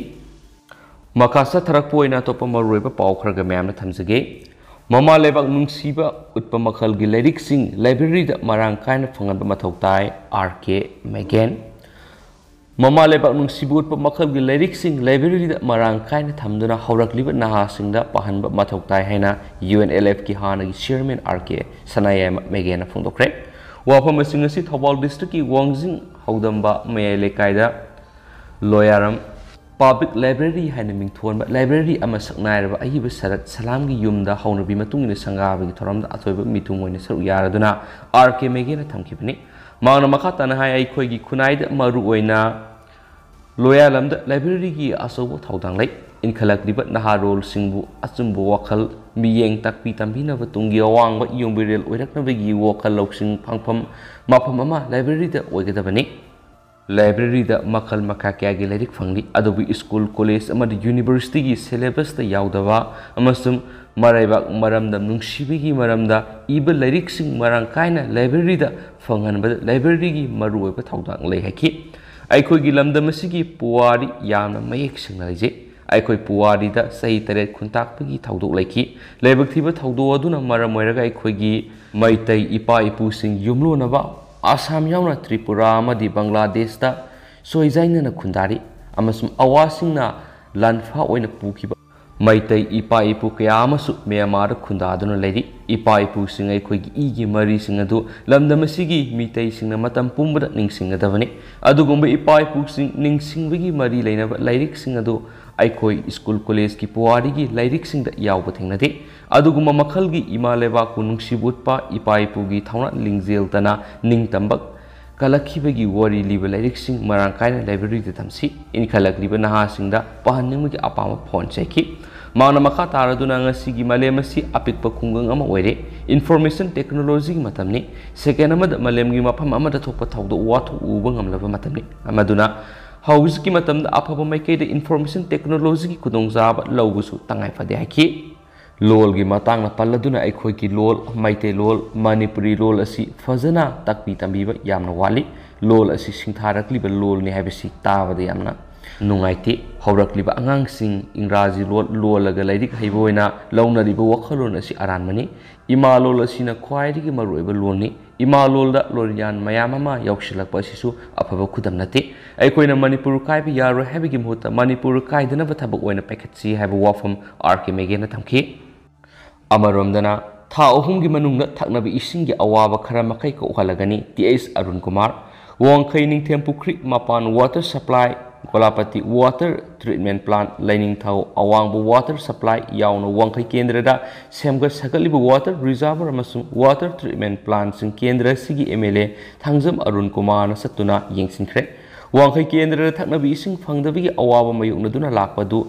ꯃꯈꯥ ꯆꯠꯊꯔꯛꯄ ꯑꯣꯏꯅ ꯑꯇꯣꯞꯄ ꯃꯔꯨꯑꯣꯏꯕ ꯄꯥꯎ ꯈꯔꯒ ꯃꯌꯥꯝꯅ ꯊꯝꯖꯒꯦ꯫ ꯃꯃꯥ ꯂꯩꯕꯥꯛ ꯅꯨꯡꯁꯤꯕ ꯎꯠꯄ ꯃꯈꯜꯒꯤ ꯂꯥꯏꯔꯤꯛꯁꯤꯡ ꯂꯥꯏꯕ꯭ꯔꯦꯔꯤꯗ ꯃꯔꯥꯡ ꯀꯥꯏꯅ ꯐꯪꯍꯟꯕ ꯃꯊꯧ ꯇꯥꯏ, ꯑꯥꯔ ꯀꯦ ꯃꯦꯒꯦꯟ꯫ ꯃꯃꯥ ꯂꯩꯕꯥꯛ ꯅꯨꯡꯁꯤꯕ ꯎꯠꯄ ꯃꯈꯜꯒꯤ ꯂꯥꯏꯔꯤꯛꯁꯤꯡ ꯂꯥꯏꯕ꯭ꯔꯦꯔꯤꯗ ꯃꯔꯥꯡ ꯀꯥꯏꯅ ꯊꯝꯗꯨꯅ ꯍꯧꯔꯛꯂꯤꯕ ꯅꯍꯥꯁꯤꯡꯗ ꯄꯥꯍꯟꯕ ꯃꯊꯧ ꯇꯥꯏ ꯍꯥꯏꯅ ꯌꯨ ꯑꯦꯟ ꯑꯦꯜ ꯑꯦꯐꯀꯤ ꯍꯥꯟꯅꯒꯤ ꯆꯤꯌꯔꯃꯦꯟ ꯑꯥꯔ ꯀꯦ ꯁꯅꯥꯌꯥꯏꯃ ꯃꯦꯒꯦꯟꯅ ꯐꯣꯡꯗꯣꯛꯈ꯭ꯔꯦ꯫ ꯋꯥꯐꯝ ꯑꯁꯤꯡ ꯑꯁꯤ ꯊꯧꯕꯥꯜ ꯗꯤꯁꯇ꯭ꯔꯤꯛꯀꯤ ꯋꯥꯡꯖꯤꯡ ꯍꯧꯗꯝꯕ ꯃꯌꯥꯏ ꯂꯩꯀꯥꯏꯗ ꯂꯣꯌꯥꯔꯝ ꯄꯕ꯭ꯂꯤꯛ ꯂꯥꯏꯕ꯭ꯔꯦꯔꯤ ꯍꯥꯏꯅ ꯃꯤꯡꯊꯣꯟꯕ ꯂꯥꯏꯕ꯭ꯔꯦꯔꯤ ꯑꯃ ꯁꯛꯅꯥꯏꯔꯕ ꯑꯍꯩꯕ ꯁꯔꯠ ꯁꯂꯥꯝꯒꯤ ꯌꯨꯝꯗ ꯍꯧꯅꯕꯤ ꯃꯇꯨꯡ ꯏꯟꯅ ꯁꯪꯒꯥꯕꯒꯤ ꯊꯧꯔꯝꯗ ꯑꯆꯣꯏꯕ ꯃꯤꯊꯨꯡ ꯑꯣꯏꯅ ꯁꯔꯨꯛ ꯌꯥꯔꯗꯨꯅ ꯑꯥꯔ ꯀꯦ ꯃꯦꯒꯦꯅ ꯊꯝꯈꯤꯕꯅꯤ꯫ ꯃꯍꯥꯛꯅ ꯃꯈꯥ ꯇꯥꯅ ꯍꯥꯏ, ꯑꯩꯈꯣꯏꯒꯤ ꯈꯨꯟꯅꯥꯏꯗ ꯃꯔꯨꯑꯣꯏꯅ ꯂꯣꯌꯥꯂꯝꯗ ꯂꯥꯏꯕ꯭ꯔꯦꯔꯤꯒꯤ ꯑꯆꯧꯕ ꯊꯧꯗꯥꯡ ꯂꯩ꯫ ꯏꯟꯈꯠꯂꯛꯂꯤꯕ ꯅꯍꯥꯔꯣꯜꯁꯤꯡꯕꯨ ꯑꯆꯨꯝꯕ ꯋꯥꯈꯜ, ꯃꯤꯠꯌꯦꯡ ꯇꯥꯛꯄꯤ ꯇꯝꯕꯤꯅꯕ, ꯇꯨꯡꯒꯤ ꯑꯋꯥꯡꯕ ꯌꯨꯝꯕꯤꯔꯦꯜ ꯑꯣꯏꯔꯛꯅꯕꯒꯤ ꯋꯥꯈꯜ ꯂꯧꯁꯤꯡ ꯐꯪꯐꯝ ꯃꯐꯝ ꯑꯃ ꯂꯥꯏꯕ꯭ꯔꯦꯔꯤꯗ ꯑꯣꯏꯒꯗꯕꯅꯤ꯫ ꯂꯥꯏꯕ꯭ꯔꯦꯔꯤꯗ ꯃꯈꯜ ꯃꯈꯥ ꯀꯌꯥꯒꯤ ꯂꯥꯏꯔꯤꯛ ꯐꯪꯂꯤ, ꯑꯗꯨꯕꯨ ꯁ꯭ꯀꯨꯜ, ꯀꯣꯂꯦꯖ ꯑꯃꯗꯤ ꯌꯨꯅꯤꯚꯔꯁꯤꯇꯤꯒꯤ ꯁꯦꯂꯦꯕꯁꯇ ꯌꯥꯎꯗꯕ ꯑꯃꯁꯨꯡ ꯃꯔꯩꯕꯥꯛ, ꯃꯔꯝꯗꯝ ꯅꯨꯡꯁꯤꯕꯒꯤ ꯃꯔꯝꯗ ꯏꯕ ꯂꯥꯏꯔꯤꯛꯁꯤꯡ ꯃꯔꯥꯡ ꯀꯥꯏꯅ ꯂꯥꯏꯕ꯭ꯔꯦꯔꯤꯗ ꯐꯪꯍꯟꯕꯗ ꯂꯥꯏꯕ꯭ꯔꯦꯔꯤꯒꯤ ꯃꯔꯨꯑꯣꯏꯕ ꯊꯧꯗꯥꯡ ꯂꯩ ꯍꯥꯏꯈꯤ꯫ ꯑꯩꯈꯣꯏꯒꯤ ꯂꯝꯗꯝ ꯑꯁꯤꯒꯤ ꯄꯨꯋꯥꯔꯤ ꯌꯥꯝꯅ ꯃꯌꯦꯛ ꯁꯦꯡꯅ ꯂꯩꯖꯩ꯫ ꯑꯩꯈꯣꯏ ꯄꯨꯋꯥꯔꯤꯗ ꯆꯍꯤ ꯇꯔꯦꯠ ꯈꯨꯟꯇꯥꯛꯄꯒꯤ ꯊꯧꯗꯣꯛ ꯂꯩꯈꯤ꯫ ꯂꯥꯏꯕꯛ ꯊꯤꯕ ꯊꯧꯗꯣꯛ ꯑꯗꯨꯅ ꯃꯔꯝ ꯑꯣꯏꯔꯒ ꯑꯩꯈꯣꯏꯒꯤ ꯃꯩꯇꯩ ꯏꯄꯥ ꯏꯄꯨꯁꯤꯡ ꯌꯨꯝꯂꯣꯟꯅꯕ ꯑꯁꯥꯝ ꯌꯥꯎꯅ ꯇ꯭ꯔꯤꯄꯨꯔꯥ ꯑꯃꯗꯤ ꯕꯪꯒ꯭ꯂꯥꯗꯦꯁꯇ ꯁꯣꯏꯖꯥꯏꯅꯅ ꯈꯨꯟꯗꯥꯔꯤ ꯑꯃꯁꯨꯡ ꯑꯋꯥꯁꯤꯡꯅ ꯂꯥꯟꯐꯥ ꯑꯣꯏꯅ ꯄꯨꯈꯤꯕ ꯃꯩꯇꯩ ꯏꯄꯥ ꯏꯄꯨ ꯀꯌꯥ ꯑꯃꯁꯨ ꯃ꯭ꯌꯥꯟꯃꯥꯔꯗ ꯈꯨꯟꯗꯥꯗꯨꯅ ꯂꯩꯔꯤ꯫ ꯏꯄꯥ ꯏꯄꯨꯁꯤꯡ ꯑꯩꯈꯣꯏꯒꯤ ꯏꯒꯤ ꯃꯔꯤꯁꯤꯡ ꯑꯗꯨ ꯂꯝꯗꯝ ꯑꯁꯤꯒꯤ ꯃꯤꯇꯩꯁꯤꯡꯅ ꯃꯇꯝ ꯄꯨꯝꯕꯗ ꯅꯤꯡꯁꯤꯡꯒꯗꯕꯅꯤ꯫ ꯑꯗꯨꯒꯨꯝꯕ ꯏꯄꯥ ꯏꯄꯨꯁꯤꯡ ꯅꯤꯡꯁꯤꯡꯕꯒꯤ ꯃꯔꯤ ꯂꯩꯅꯕ ꯂꯥꯏꯔꯤꯛꯁꯤꯡ ꯑꯗꯨ ꯑꯩꯈꯣꯏ ꯁ꯭ꯀꯨꯜ ꯀꯣꯂꯦꯖꯀꯤ ꯄꯨꯋꯥꯔꯤꯒꯤ ꯂꯥꯏꯔꯤꯛꯁꯤꯡꯗ ꯌꯥꯎꯕ ꯊꯦꯡꯅꯗꯦ꯫ ꯑꯗꯨꯒꯨꯝꯕ ꯃꯈꯜꯒꯤ ꯏꯃꯥ ꯂꯩꯕꯥꯛꯄꯨ ꯅꯨꯡꯁꯤꯕ ꯎꯠꯄ, ꯏꯄꯥ ꯏꯄꯨꯒꯤ ꯊꯧꯅꯥ ꯂꯤꯡꯖꯦꯜ ꯇꯅ ꯅꯤꯡꯇꯝꯕ ꯀꯜꯂꯛꯈꯤꯕꯒꯤ ꯋꯥꯔꯤ ꯂꯤꯕ ꯂꯥꯏꯔꯤꯛꯁꯤꯡ ꯃꯔꯥꯡ ꯀꯥꯏꯅ ꯂꯥꯏꯕ꯭ꯔꯦꯔꯤꯗ ꯊꯝꯁꯤ꯫ ꯏꯟꯈꯠꯂꯛꯂꯤꯕ ꯅꯍꯥꯁꯤꯡꯗ ꯄꯥꯍꯟꯅꯤꯡꯕꯒꯤ ꯑꯄꯥꯝꯕ ꯐꯣꯟꯆꯥꯏꯈꯤ꯫ ꯃꯍꯥꯛꯅ ꯃꯈꯥ ꯇꯥꯔꯗꯨꯅ, ꯉꯁꯤꯒꯤ ꯃꯥꯂꯦꯝ ꯑꯁꯤ ꯑꯄꯤꯛꯄ ꯈꯨꯡꯒꯪ ꯑꯃ ꯑꯣꯏꯔꯦ꯫ ꯏꯟꯐꯣꯔꯃꯦꯁꯟ ꯇꯦꯛꯅꯣꯂꯣꯖꯤꯒꯤ ꯃꯇꯝꯅꯤ꯫ ꯁꯦꯀꯦꯟ ꯑꯃꯗ ꯃꯥꯂꯦꯝꯒꯤ ꯃꯐꯝ ꯑꯃꯗ ꯊꯣꯛꯄ ꯊꯧꯗꯣꯛ ꯋꯥꯊꯣꯛ ꯎꯕ ꯉꯝꯂꯕ ꯃꯇꯝꯅꯤ꯫ ꯃꯗꯨꯅ ꯍꯧꯖꯤꯛꯀꯤ ꯃꯇꯝꯗ ꯑꯐꯕ ꯃꯥꯏꯀꯩꯗ ꯏꯟꯐꯣꯔꯃꯦꯁꯟ ꯇꯦꯛꯅꯣꯂꯣꯖꯤꯒꯤ ꯈꯨꯗꯣꯡꯆꯥꯕ ꯂꯧꯕꯁꯨ ꯇꯉꯥꯏ ꯐꯗꯦ ꯍꯥꯏꯈꯤ꯫ ꯂꯣꯜꯒꯤ ꯃꯇꯥꯡꯗ ꯄꯜꯂꯗꯨꯅ, ꯑꯩꯈꯣꯏꯒꯤ ꯂꯣꯜ, ꯃꯩꯇꯩꯂꯣꯜ, ꯃꯅꯤꯄꯨꯔꯤ ꯂꯣꯜ ꯑꯁꯤ ꯐꯖꯅ ꯇꯥꯛꯄꯤ ꯇꯝꯕꯤꯕ ꯌꯥꯝꯅ ꯋꯥꯠꯂꯤ꯫ ꯂꯣꯜ ꯑꯁꯤ ꯁꯤꯡꯊꯥꯔꯛꯂꯤꯕ ꯂꯣꯜꯅꯤ ꯍꯥꯏꯕꯁꯤ ꯇꯥꯕꯗ ꯌꯥꯝꯅ ꯅꯨꯡꯉꯥꯏꯇꯦ꯫ ꯍꯧꯔꯛꯂꯤꯕ ꯑꯉꯥꯡꯁꯤꯡ ꯏꯪꯒ꯭ꯔꯥꯖꯤ ꯂꯣꯜ ꯂꯣꯜꯂꯒ ꯂꯥꯏꯔꯤꯛ ꯍꯩꯕ ꯑꯣꯏꯅ ꯂꯧꯅꯔꯤꯕ ꯋꯥꯈꯜꯂꯣꯟ ꯑꯁꯤ ꯑꯔꯥꯟꯕꯅꯤ꯫ ꯏꯃꯥ ꯂꯣꯜ ꯑꯁꯤꯅ ꯈ꯭ꯋꯥꯏꯗꯒꯤ ꯃꯔꯨꯑꯣꯏꯕ ꯂꯣꯜꯅꯤ꯫ ꯏꯃꯥ ꯂꯣꯜꯗ ꯂꯣꯜꯌꯥꯟ ꯃꯌꯥꯝ ꯑꯃ ꯌꯥꯎꯁꯤꯜꯂꯛꯄ ꯑꯁꯤꯁꯨ ꯑꯐꯕ ꯈꯨꯗꯝ ꯅꯠꯇꯦ꯫ ꯑꯩꯈꯣꯏꯅ ꯃꯅꯤꯄꯨꯔ ꯀꯥꯏꯕ ꯌꯥꯔꯣꯏ ꯍꯥꯏꯕꯒꯤ ꯃꯍꯨꯠꯇ ꯃꯅꯤꯄꯨꯔ ꯀꯥꯏꯗꯅꯕ ꯊꯕꯛ ꯑꯣꯏꯅ ꯄꯥꯏꯈꯠꯁꯤ ꯍꯥꯏꯕ ꯋꯥꯐꯝ ꯑꯥꯔ ꯀꯦ ꯃꯦꯒꯦꯅ ꯊꯝꯈꯤ꯫ ꯑꯃꯔꯣꯝꯗꯅ, ꯊꯥ ꯑꯍꯨꯝꯒꯤ ꯃꯅꯨꯡꯗ ꯊꯛꯅꯕ ꯏꯁꯤꯡꯒꯤ ꯑꯋꯥꯕ ꯈꯔ ꯃꯈꯩ ꯀꯣꯛꯍꯜꯂꯒꯅꯤ꯫ ꯇꯤ ꯑꯩꯆ ꯑꯔꯨꯟ ꯀꯨꯃꯥꯔ, ꯋꯥꯡꯈꯩ ꯅꯤꯡꯊꯦꯝ ꯄꯨꯈ꯭ꯔꯤ ꯃꯄꯥꯟ ꯋꯥꯇꯔ ꯁꯄ꯭ꯂꯥꯏ ꯀꯣꯂꯥꯄꯇꯤ water treatment plant, ꯂꯥꯏꯅꯤꯡꯊꯧ ꯑꯋꯥꯡꯕ water supply ꯌꯥꯎꯅ ꯋꯥꯡꯈꯩ ꯀꯦꯟꯗ꯭ꯔꯗ ꯁꯦꯝꯒꯠ ꯁꯥꯒꯠꯂꯤꯕ water reservoir ꯑꯃꯁꯨꯡ water treatment plantꯁꯤꯡ ꯀꯦꯟꯗ꯭ꯔ ꯑꯁꯤꯒꯤ MLA ꯊꯥꯡꯖꯝ ꯑꯔꯨꯟ ꯀꯨꯃꯥꯔꯅ ꯆꯠꯇꯨꯅ ꯌꯦꯡꯁꯤꯟꯈ꯭ꯔꯦ꯫ ꯋꯥꯡꯈꯩ ꯀꯦꯟꯗ꯭ꯔꯗ ꯊꯛꯅꯕ ꯏꯁꯤꯡ ꯐꯪꯗꯕꯒꯤ ꯑꯋꯥꯕ ꯃꯥꯌꯣꯛꯅꯗꯨꯅ ꯂꯥꯛꯄ ꯑꯗꯨ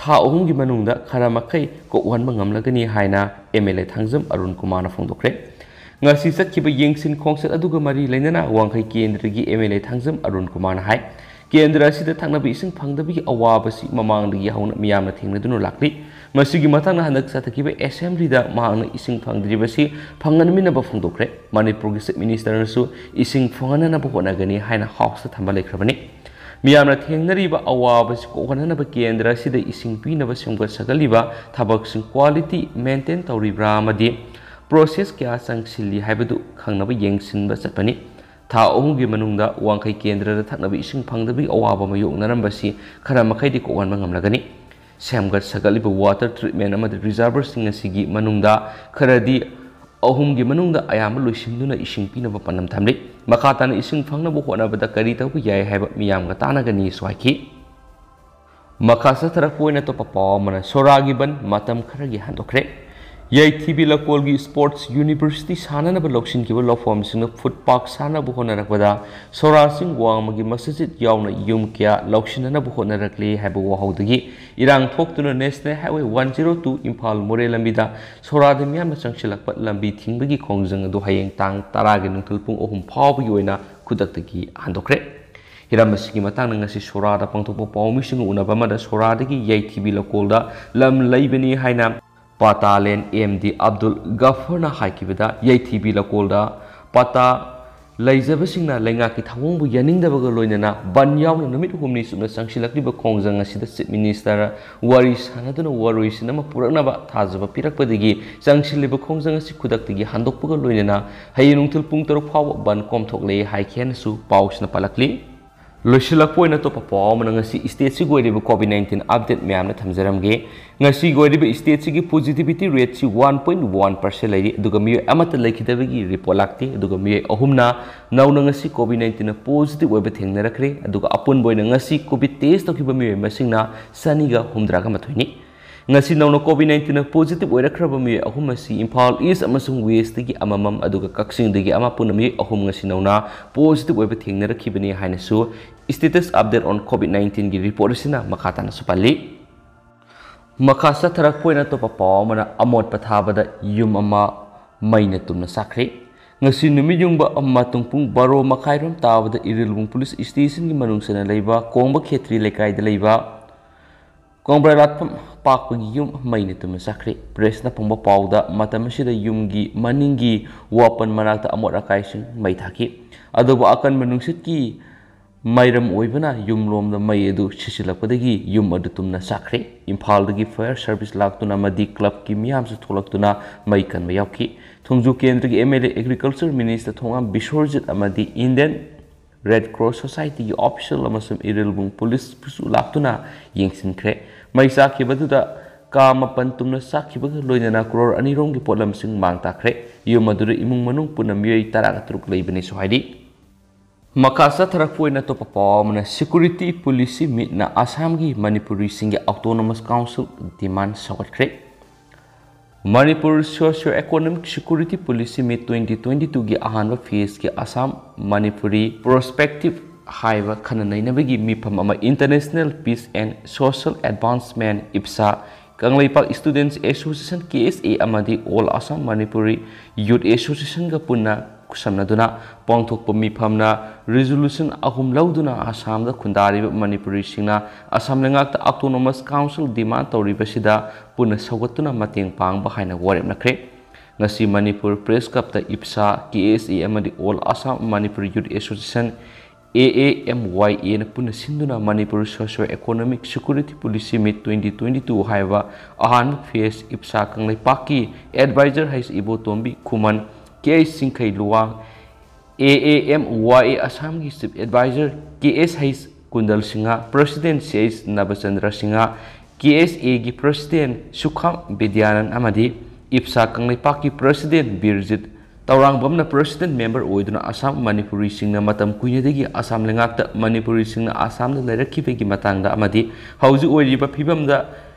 ꯊꯥ ꯑꯍꯨꯝꯒꯤ ꯃꯅꯨꯡꯗ ꯈꯔ ꯃꯈꯩ ꯀꯣꯛꯍꯟꯕ ꯉꯝꯂꯒꯅꯤ ꯍꯥꯏꯅ MLA ꯊꯥꯡꯖꯝ ꯑꯔꯨꯟ ꯀꯨꯃꯥꯔꯅ ꯐꯣꯡꯗꯣꯛꯈ꯭ꯔꯦ꯫ ꯉꯁꯤ ꯆꯠꯈꯤꯕ ꯌꯦꯡꯁꯤꯟ ꯈꯣꯡꯆꯠ ꯑꯗꯨꯒ ꯃꯔꯤ ꯂꯩꯅꯅ ꯋꯥꯡꯈꯩ ꯀꯦꯟꯗ꯭ꯔꯒꯤ MLA ꯊꯥꯡꯖꯝ ꯑꯔꯨꯟ ꯀꯨꯃꯥꯔꯅ ꯍꯥꯏ, ꯀꯦꯟꯗ꯭ꯔ ꯑꯁꯤꯗ ꯊꯛꯅꯕ ꯏꯁꯤꯡ ꯐꯪꯗꯕꯒꯤ ꯑꯋꯥꯕꯁꯤ ꯃꯃꯥꯡꯗꯒꯤ ꯍꯧꯅ ꯃꯤꯌꯥꯝꯅ ꯊꯦꯡꯅꯗꯨꯅ ꯂꯥꯛꯂꯤ꯫ ꯃꯁꯤꯒꯤ ꯃꯇꯥꯡꯗ ꯍꯟꯗꯛ ꯆꯠꯊꯈꯤꯕ assemblyꯗ ꯃꯍꯥꯛꯅ ꯏꯁꯤꯡ ꯐꯪꯗ꯭ꯔꯤꯕꯁꯤ ꯐꯪꯍꯟꯃꯤꯟꯅꯕ ꯐꯣꯡꯗꯣꯛꯈ꯭ꯔꯦ꯫ ꯃꯅꯤꯄꯨꯔꯒꯤ Chief Ministerꯅꯁꯨ ꯏꯁꯤꯡ ꯐꯪꯍꯟꯅꯅꯕ ꯍꯣꯠꯅꯒꯅꯤ ꯍꯥꯏꯅ Houseꯇ ꯊꯝꯕ ꯂꯩꯈ꯭ꯔꯕꯅꯤ꯫ ꯃꯤꯌꯥꯝꯅ ꯊꯦꯡꯅꯔꯤꯕ ꯑꯋꯥꯕꯁꯤ ꯀꯣꯛꯍꯟꯅꯅꯕ ꯀꯦꯟꯗ꯭ꯔ ꯑꯁꯤꯗ ꯏꯁꯤꯡ ꯄꯤꯅꯕ ꯁꯦꯝꯒꯠ ꯁꯥꯒꯠꯂꯤꯕ ꯊꯕꯛꯁꯤꯡ quality maintain ꯇꯧꯔꯤꯕ꯭ꯔꯥ ꯑꯃꯗꯤ process ꯀꯌꯥ ꯆꯪꯁꯤꯜꯂꯤ ꯍꯥꯏꯕꯗꯨ ꯈꯪꯅꯕ ꯌꯦꯡꯁꯤꯟꯕ ꯆꯠꯄꯅꯤ꯫ ꯊꯥ ꯑꯍꯨꯝꯒꯤ ꯃꯅꯨꯡꯗ ꯋꯥꯡꯈꯩ ꯀꯦꯟꯗ꯭ꯔꯗ ꯊꯛꯅꯕ ꯏꯁꯤꯡ ꯐꯪꯗꯕꯒꯤ ꯑꯋꯥꯕ ꯃꯥꯌꯣꯛꯅꯔꯝꯕꯁꯤ ꯈꯔ ꯃꯈꯩꯗꯤ ꯀꯣꯛꯍꯟꯕ ꯉꯝꯂꯒꯅꯤ꯫ ꯁꯦꯝꯒꯠ ꯁꯥꯒꯠꯂꯤꯕ water treatment ꯑꯃꯗꯤ reservoirꯁꯤꯡ ꯑꯁꯤꯒꯤ ꯃꯅꯨꯡꯗ ꯈꯔꯗꯤ ꯑꯍꯨꯝꯒꯤ ꯃꯅꯨꯡꯗ ꯑꯌꯥꯝꯕ ꯂꯣꯏꯁꯤꯟꯗꯨꯅ ꯏꯁꯤꯡ ꯄꯤꯅꯕ ꯄꯥꯟꯗꯝ ꯊꯝꯂꯤ꯫ ꯃꯈꯥ ꯇꯥꯅ ꯏꯁꯤꯡ ꯐꯪꯅꯕ ꯍꯣꯠꯅꯕꯗ ꯀꯔꯤ ꯇꯧꯕ ꯌꯥꯏ ꯍꯥꯏꯕ ꯃꯤꯌꯥꯝꯒ ꯇꯥꯟꯅꯒꯅꯤꯁꯨ ꯍꯥꯏꯈꯤ꯫ ꯃꯈꯥ ꯆꯠꯊꯔꯛꯄ ꯑꯣꯏꯅ ꯑꯇꯣꯞꯄ ꯄꯥꯎ ꯑꯃꯅ, ꯁꯣꯔꯥꯒꯤ ꯕꯟ ꯃꯇꯝ ꯈꯔꯒꯤ ꯍꯟꯗꯣꯛꯈ꯭ꯔꯦ꯫ ꯌꯥꯏꯊꯤꯕꯤ ꯂꯀꯣꯜꯒꯤ Sports University ꯁꯥꯅꯅꯕ ꯂꯧꯁꯤꯟꯈꯤꯕ ꯂꯧꯐꯝꯁꯤꯡꯅ foot park ꯁꯥꯅꯕ ꯍꯣꯠꯅꯔꯛꯄꯗ ꯁꯣꯔꯥ ꯆꯤꯡ ꯋꯥꯡꯃꯒꯤ ꯃꯁꯖꯤꯗ ꯌꯥꯎꯅ ꯌꯨꯝ ꯀꯌꯥ ꯂꯧꯁꯤꯟꯅꯅꯕ ꯍꯣꯠꯅꯔꯛꯂꯤ ꯍꯥꯏꯕ ꯋꯥꯍꯧꯗꯒꯤ ꯏꯔꯥꯡ ꯊꯣꯛꯇꯨꯅ National Highway one zero two Imphal ꯃꯣꯔꯦ ꯂꯝꯕꯤꯗ ꯁꯣꯔꯥꯗ ꯃꯤꯌꯥꯝꯅ ꯆꯪꯁꯤꯜꯂꯛꯄ ꯂꯝꯕꯤ ꯊꯤꯡꯕꯒꯤ ꯈꯣꯡꯖꯪ ꯑꯗꯨ ꯍꯌꯦꯡ ꯇꯥꯡ ꯇꯔꯥꯒꯤ ꯅꯨꯡꯊꯤꯜ ꯄꯨꯡ ꯑꯍꯨꯝ ꯐꯥꯎꯕꯒꯤ ꯑꯣꯏꯅ ꯈꯨꯗꯛꯇꯒꯤ ꯍꯟꯗꯣꯛꯈ꯭ꯔꯦ꯫ ꯍꯤꯔꯝ ꯑꯁꯤꯒꯤ ꯃꯇꯥꯡꯗ ꯉꯁꯤ ꯁꯣꯔꯥꯗ ꯄꯥꯡꯊꯣꯛꯄ ꯄꯥꯎꯃꯤꯁꯤꯡꯒ ꯎꯅꯕ ꯑꯃꯗ ꯁꯣꯔꯥꯗꯒꯤ ꯌꯥꯏꯊꯤꯕꯤ ꯂꯀꯣꯜꯗ ꯂꯝ ꯂꯩꯕꯅꯤ ꯍꯥꯏꯅ ꯄꯇꯥ land MD ꯑꯕꯗꯨꯜ ꯒꯐꯔꯅ ꯍꯥꯏꯈꯤꯕꯗ, ꯌꯥꯏꯊꯤꯕꯤ ꯂꯀꯣꯜꯗ ꯄꯇꯥ ꯂꯩꯖꯕꯁꯤꯡꯅ ꯂꯩꯉꯥꯛꯀꯤ ꯊꯧꯑꯣꯡꯕꯨ ꯌꯥꯅꯤꯡꯗꯕꯒ ꯂꯣꯏꯅꯅ ꯕꯟ ꯌꯥꯎꯅ ꯅꯨꯃꯤꯠ ꯍꯨꯝꯅꯤ ꯆꯨꯞꯅ ꯆꯪꯁꯤꯜꯂꯛꯂꯤꯕ ꯈꯣꯡꯖꯪ ꯑꯁꯤꯗ Chief Minister ꯋꯥꯔꯤ ꯁꯥꯟꯅꯗꯨꯅ ꯋꯥꯔꯣꯏꯁꯤꯟ ꯑꯃ ꯄꯨꯔꯛꯅꯕ ꯊꯥꯖꯕ ꯄꯤꯔꯛꯄꯗꯒꯤ ꯆꯪꯁꯤꯜꯂꯤꯕ ꯈꯣꯡꯖꯪ ꯑꯁꯤ ꯈꯨꯗꯛꯇꯒꯤ ꯍꯟꯗꯣꯛꯄꯒ ꯂꯣꯏꯅꯅ ꯍꯌꯦꯡ ꯅꯨꯡꯊꯤꯜ ꯄꯨꯡ ꯇꯔꯨꯛ ꯐꯥꯎꯕ ꯕꯟ ꯀꯣꯝꯊꯣꯛꯂꯦ ꯍꯥꯏꯈꯤ ꯍꯥꯏꯅꯁꯨ ꯄꯥꯎꯁꯤꯅ ꯄꯜꯂꯛꯂꯤ꯫ ꯂꯣꯏꯁꯤꯜꯂꯛꯄ ꯑꯣꯏꯅ ꯑꯇꯣꯞꯄ ꯄꯥꯎ ꯑꯃꯅ ꯉꯁꯤ state ꯁꯤꯒꯤ ꯑꯣꯏꯔꯤꯕ COVID nineteen update ꯃꯌꯥꯝꯅ ꯊꯝꯖꯔꯝꯒꯦ꯫ ꯉꯁꯤꯒꯤ ꯑꯣꯏꯔꯤꯕ state ꯁꯤꯒꯤ positivity rate ꯁꯤ one point one percent ꯂꯩꯔꯤ, ꯑꯗꯨꯒ ꯃꯤꯑꯣꯏ ꯑꯃꯠꯇ ꯂꯩꯈꯤꯗꯕꯒꯤ report ꯂꯥꯛꯇꯦ, ꯑꯗꯨꯒ ꯃꯤꯑꯣꯏ ꯑꯍꯨꯝꯅ ꯅꯧꯅ ꯉꯁꯤ COVID nineteen positive ꯑꯣꯏꯕ ꯊꯦꯡꯅꯔꯛꯈ꯭ꯔꯦ꯫ ꯑꯗꯨꯒ ꯑꯄꯨꯟꯕ ꯑꯣꯏꯅ ꯉꯁꯤ COVID test ꯇꯧꯈꯤꯕ ꯃꯤꯑꯣꯏ ꯃꯁꯤꯡꯅ ꯆꯅꯤꯒ ꯍꯨꯝꯗ꯭ꯔꯥꯒ ꯃꯥꯊꯣꯏꯅꯤ꯫ ꯉꯁꯤ ꯅꯧꯅ COVID nineteen positive ꯑꯣꯏꯔꯛꯈ꯭ꯔꯕ ꯃꯤꯑꯣꯏ ꯑꯍꯨꯝ ꯑꯁꯤ ꯏꯝꯐꯥꯜ East ꯑꯃꯁꯨꯡ West ꯇꯒꯤ ꯑꯃꯃꯝ, ꯑꯗꯨꯒ ꯀꯛꯆꯤꯡꯗꯒꯤ ꯑꯃ, ꯄꯨꯟꯅ ꯃꯤꯑꯣꯏ ꯑꯍꯨꯝ ꯉꯁꯤ ꯅꯧꯅ positive ꯑꯣꯏꯕ ꯊꯦꯡꯅꯔꯛꯈꯤꯕꯅꯤ ꯍꯥꯏꯅꯁꯨ status update on COVID nineteen ꯒꯤ report ꯑꯁꯤꯅ ꯃꯈꯥ ꯇꯥꯅꯁꯨ ꯄꯜꯂꯤ꯫ ꯃꯈꯥ ꯆꯠꯊꯔꯛꯄ ꯑꯣꯏꯅ ꯑꯇꯣꯞꯄ ꯄꯥꯎ ꯑꯃꯅ ꯑꯃꯣꯠꯄ ꯊꯥꯕꯗ ꯌꯨꯝ ꯑꯃ ꯃꯩꯅ ꯇꯨꯝꯅ ꯆꯥꯛꯈ꯭ꯔꯦ꯫ ꯉꯁꯤ ꯅꯨꯃꯤꯠ ꯌꯨꯡꯕ ꯃꯇꯨꯡ ꯄꯨꯡ ꯕꯥꯔꯣ ꯃꯈꯥꯏꯔꯣꯝ ꯇꯥꯕꯗ ꯏꯔꯤꯜꯕꯨꯡ police station ꯒꯤ ꯃꯅꯨꯡ ꯆꯟꯅ ꯂꯩꯕ ꯀꯣꯡꯕ ꯈꯦꯇ꯭ꯔꯤ ꯂꯩꯀꯥꯏꯗ ꯂꯩꯕ ꯀꯣꯡꯕ꯭ꯔꯥ ꯂꯥꯠꯐꯝ ꯄꯥꯛꯄꯒꯤ ꯌꯨꯝ ꯃꯩꯅ ꯇꯨꯝꯅ ꯆꯥꯛꯈ꯭ꯔꯦ꯫ Press ꯅ ꯐꯪꯕ ꯄꯥꯎꯗ, ꯃꯇꯝ ꯑꯁꯤꯗ ꯌꯨꯝꯒꯤ ꯃꯅꯤꯡꯒꯤ ꯋꯥꯄꯟ ꯃꯅꯥꯛꯇ ꯑꯃꯣꯠ ꯑꯀꯥꯏꯁꯤꯡ ꯃꯩ ꯊꯥꯈꯤ꯫ ꯑꯗꯨꯕꯨ ꯑꯀꯟꯕ ꯅꯨꯡꯁꯤꯠꯀꯤ ꯃꯩꯔꯝ ꯑꯣꯏꯕꯅ ꯌꯨꯝꯂꯣꯝꯗ ꯃꯩ ꯑꯗꯨ ꯁꯤꯠꯆꯤꯜꯂꯛꯄꯗꯒꯤ ꯌꯨꯝ ꯑꯗꯨ ꯇꯨꯝꯅ ꯆꯥꯛꯈ꯭ꯔꯦ꯫ ꯏꯝꯐꯥꯜꯗꯒꯤ fire service ꯂꯥꯛꯇꯨꯅ ꯑꯃꯗꯤ club ꯀꯤ ꯃꯤꯌꯥꯝꯁꯨ ꯊꯣꯛꯂꯛꯇꯨꯅ ꯃꯩ ꯀꯟꯕ ꯌꯥꯎꯈꯤ꯫ ꯊꯣꯡꯖꯨ ꯀꯦꯟꯗ꯭ꯔꯒꯤ MLA Agriculture Minister ꯊꯣꯉꯥꯝ ꯕꯤꯁ꯭ꯋꯔꯖꯤꯠ ꯑꯃꯗꯤ Indian Red Cross Society ꯒꯤ official ꯑꯃꯁꯨꯡ ꯏꯔꯤꯜꯕꯨꯡ police ꯄꯨꯁꯨ ꯂꯥꯛꯇꯨꯅ ꯌꯦꯡꯁꯤꯟꯈ꯭ꯔꯦ꯫ ꯃꯩ ꯆꯥꯛꯈꯤꯕꯗꯨꯗ ꯀꯥ ꯃꯥꯄꯟ ꯇꯨꯝꯅ ꯆꯥꯛꯈꯤꯕꯒ ꯂꯣꯏꯅꯅ crore ꯑꯅꯤꯔꯣꯝꯒꯤ ꯄꯣꯠꯂꯝꯁꯤꯡ ꯃꯥꯡ ꯇꯥꯛꯈ꯭ꯔꯦ꯫ ꯌꯨꯝ ꯑꯗꯨꯗ ꯏꯃꯨꯡ ꯃꯅꯨꯡ ꯄꯨꯟꯅ ꯃꯤꯑꯣꯏ ꯇꯔꯥꯒ ꯇꯔꯨꯛ ꯂꯩꯕꯅꯤꯁꯨ ꯍꯥꯏꯔꯤ꯫ ꯃꯈꯥ ꯆꯠꯊꯔꯛꯄ ꯑꯣꯏꯅ ꯑꯇꯣꯞꯄ ꯄꯥꯎ ꯑꯃꯅ, Security Policy Meet ꯅ ꯑꯁꯥꯝꯒꯤ ꯃꯅꯤꯄꯨꯔꯤꯁꯤꯡꯒꯤ Autonomous Council demand ꯁꯧꯒꯠꯈ꯭ꯔꯦ꯫ Manipur Socio Economic Security Policy Meet twenty twenty two ꯒꯤ ꯑꯍꯥꯟꯕ phase ꯀꯤ ꯑꯁꯥꯝ ꯃꯅꯤꯄꯨꯔꯤ perspective ꯍꯥꯏꯕ ꯈꯟꯅ ꯅꯩꯅꯕꯒꯤ ꯃꯤꯐꯝ ꯑꯃ International Peace and Social Advancement, IPSA, Kangleipak Students Association, KSA, ꯑꯃꯗꯤ All Assam Manipuri Youth Association ꯒ ꯄꯨꯟꯅ ꯈꯨꯠꯁꯝꯅꯗꯨꯅ ꯄꯥꯡꯊꯣꯛꯄ ꯃꯤꯐꯝꯅ resolution ꯑꯍꯨꯝ ꯂꯧꯗꯨꯅ ꯑꯁꯥꯝꯗ ꯈꯨꯟꯗꯥꯔꯤꯕ ꯃꯅꯤꯄꯨꯔꯤꯁꯤꯡꯅ ꯑꯁꯥꯝ ꯂꯩꯉꯥꯛꯇ Autonomous Council demand ꯇꯧꯔꯤꯕꯁꯤꯗ ꯄꯨꯟꯅ ꯁꯧꯒꯠꯇꯨꯅ ꯃꯇꯦꯡ ꯄꯥꯡꯕ ꯍꯥꯏꯅ ꯋꯥꯔꯦꯞꯅꯈ꯭ꯔꯦ꯫ ꯉꯁꯤ ꯃꯅꯤꯄꯨꯔ Press Club ꯇ IPSA, KSA ꯑꯃꯗꯤ All Assam Manipuri Youth Association, AAMYA ꯅ ꯄꯨꯟꯅ ꯁꯤꯟꯗꯨꯅ Manipur Socio Economic Security Policy Meet twenty twenty two ꯍꯥꯏꯕ ꯑꯍꯥꯟꯕ phase IPSA ꯀꯪꯂꯩꯄꯥꯛꯀꯤ advisor ꯍꯩꯁ Ibotombi Khuman, K H Chingkhei Luwang, A A M Y A ꯑꯁꯥꯝꯒꯤ Chief Advisor K S H Kundal Singh, President C H Nabachandra Singh, K S ꯑꯦꯒꯤ President ꯁꯨꯈꯥꯝ ꯕꯤꯗ꯭ꯌꯥꯅꯟ ꯑꯃꯗꯤ ꯏꯞꯁꯥ ꯀꯪꯂꯩꯄꯥꯛꯀꯤ President ꯕꯤꯔꯖꯤꯠ ꯇꯧꯔꯥꯡꯕꯝꯅ President member ꯑꯣꯏꯗꯨꯅ ꯑꯁꯥꯝ ꯃꯅꯤꯄꯨꯔꯤꯁꯤꯡꯅ ꯃꯇꯝ ꯀꯨꯏꯅꯗꯒꯤ ꯑꯁꯥꯝ ꯂꯩꯉꯥꯛꯇ ꯃꯅꯤꯄꯨꯔꯤꯁꯤꯡꯅ ꯑꯁꯥꯝꯗ ꯂꯩꯔꯛꯈꯤꯕꯒꯤ ꯃꯇꯥꯡꯗ ꯑꯃꯗꯤ ꯍꯧꯖꯤꯛ ꯑꯣꯏꯔꯤꯕ ꯐꯤꯕꯝꯗ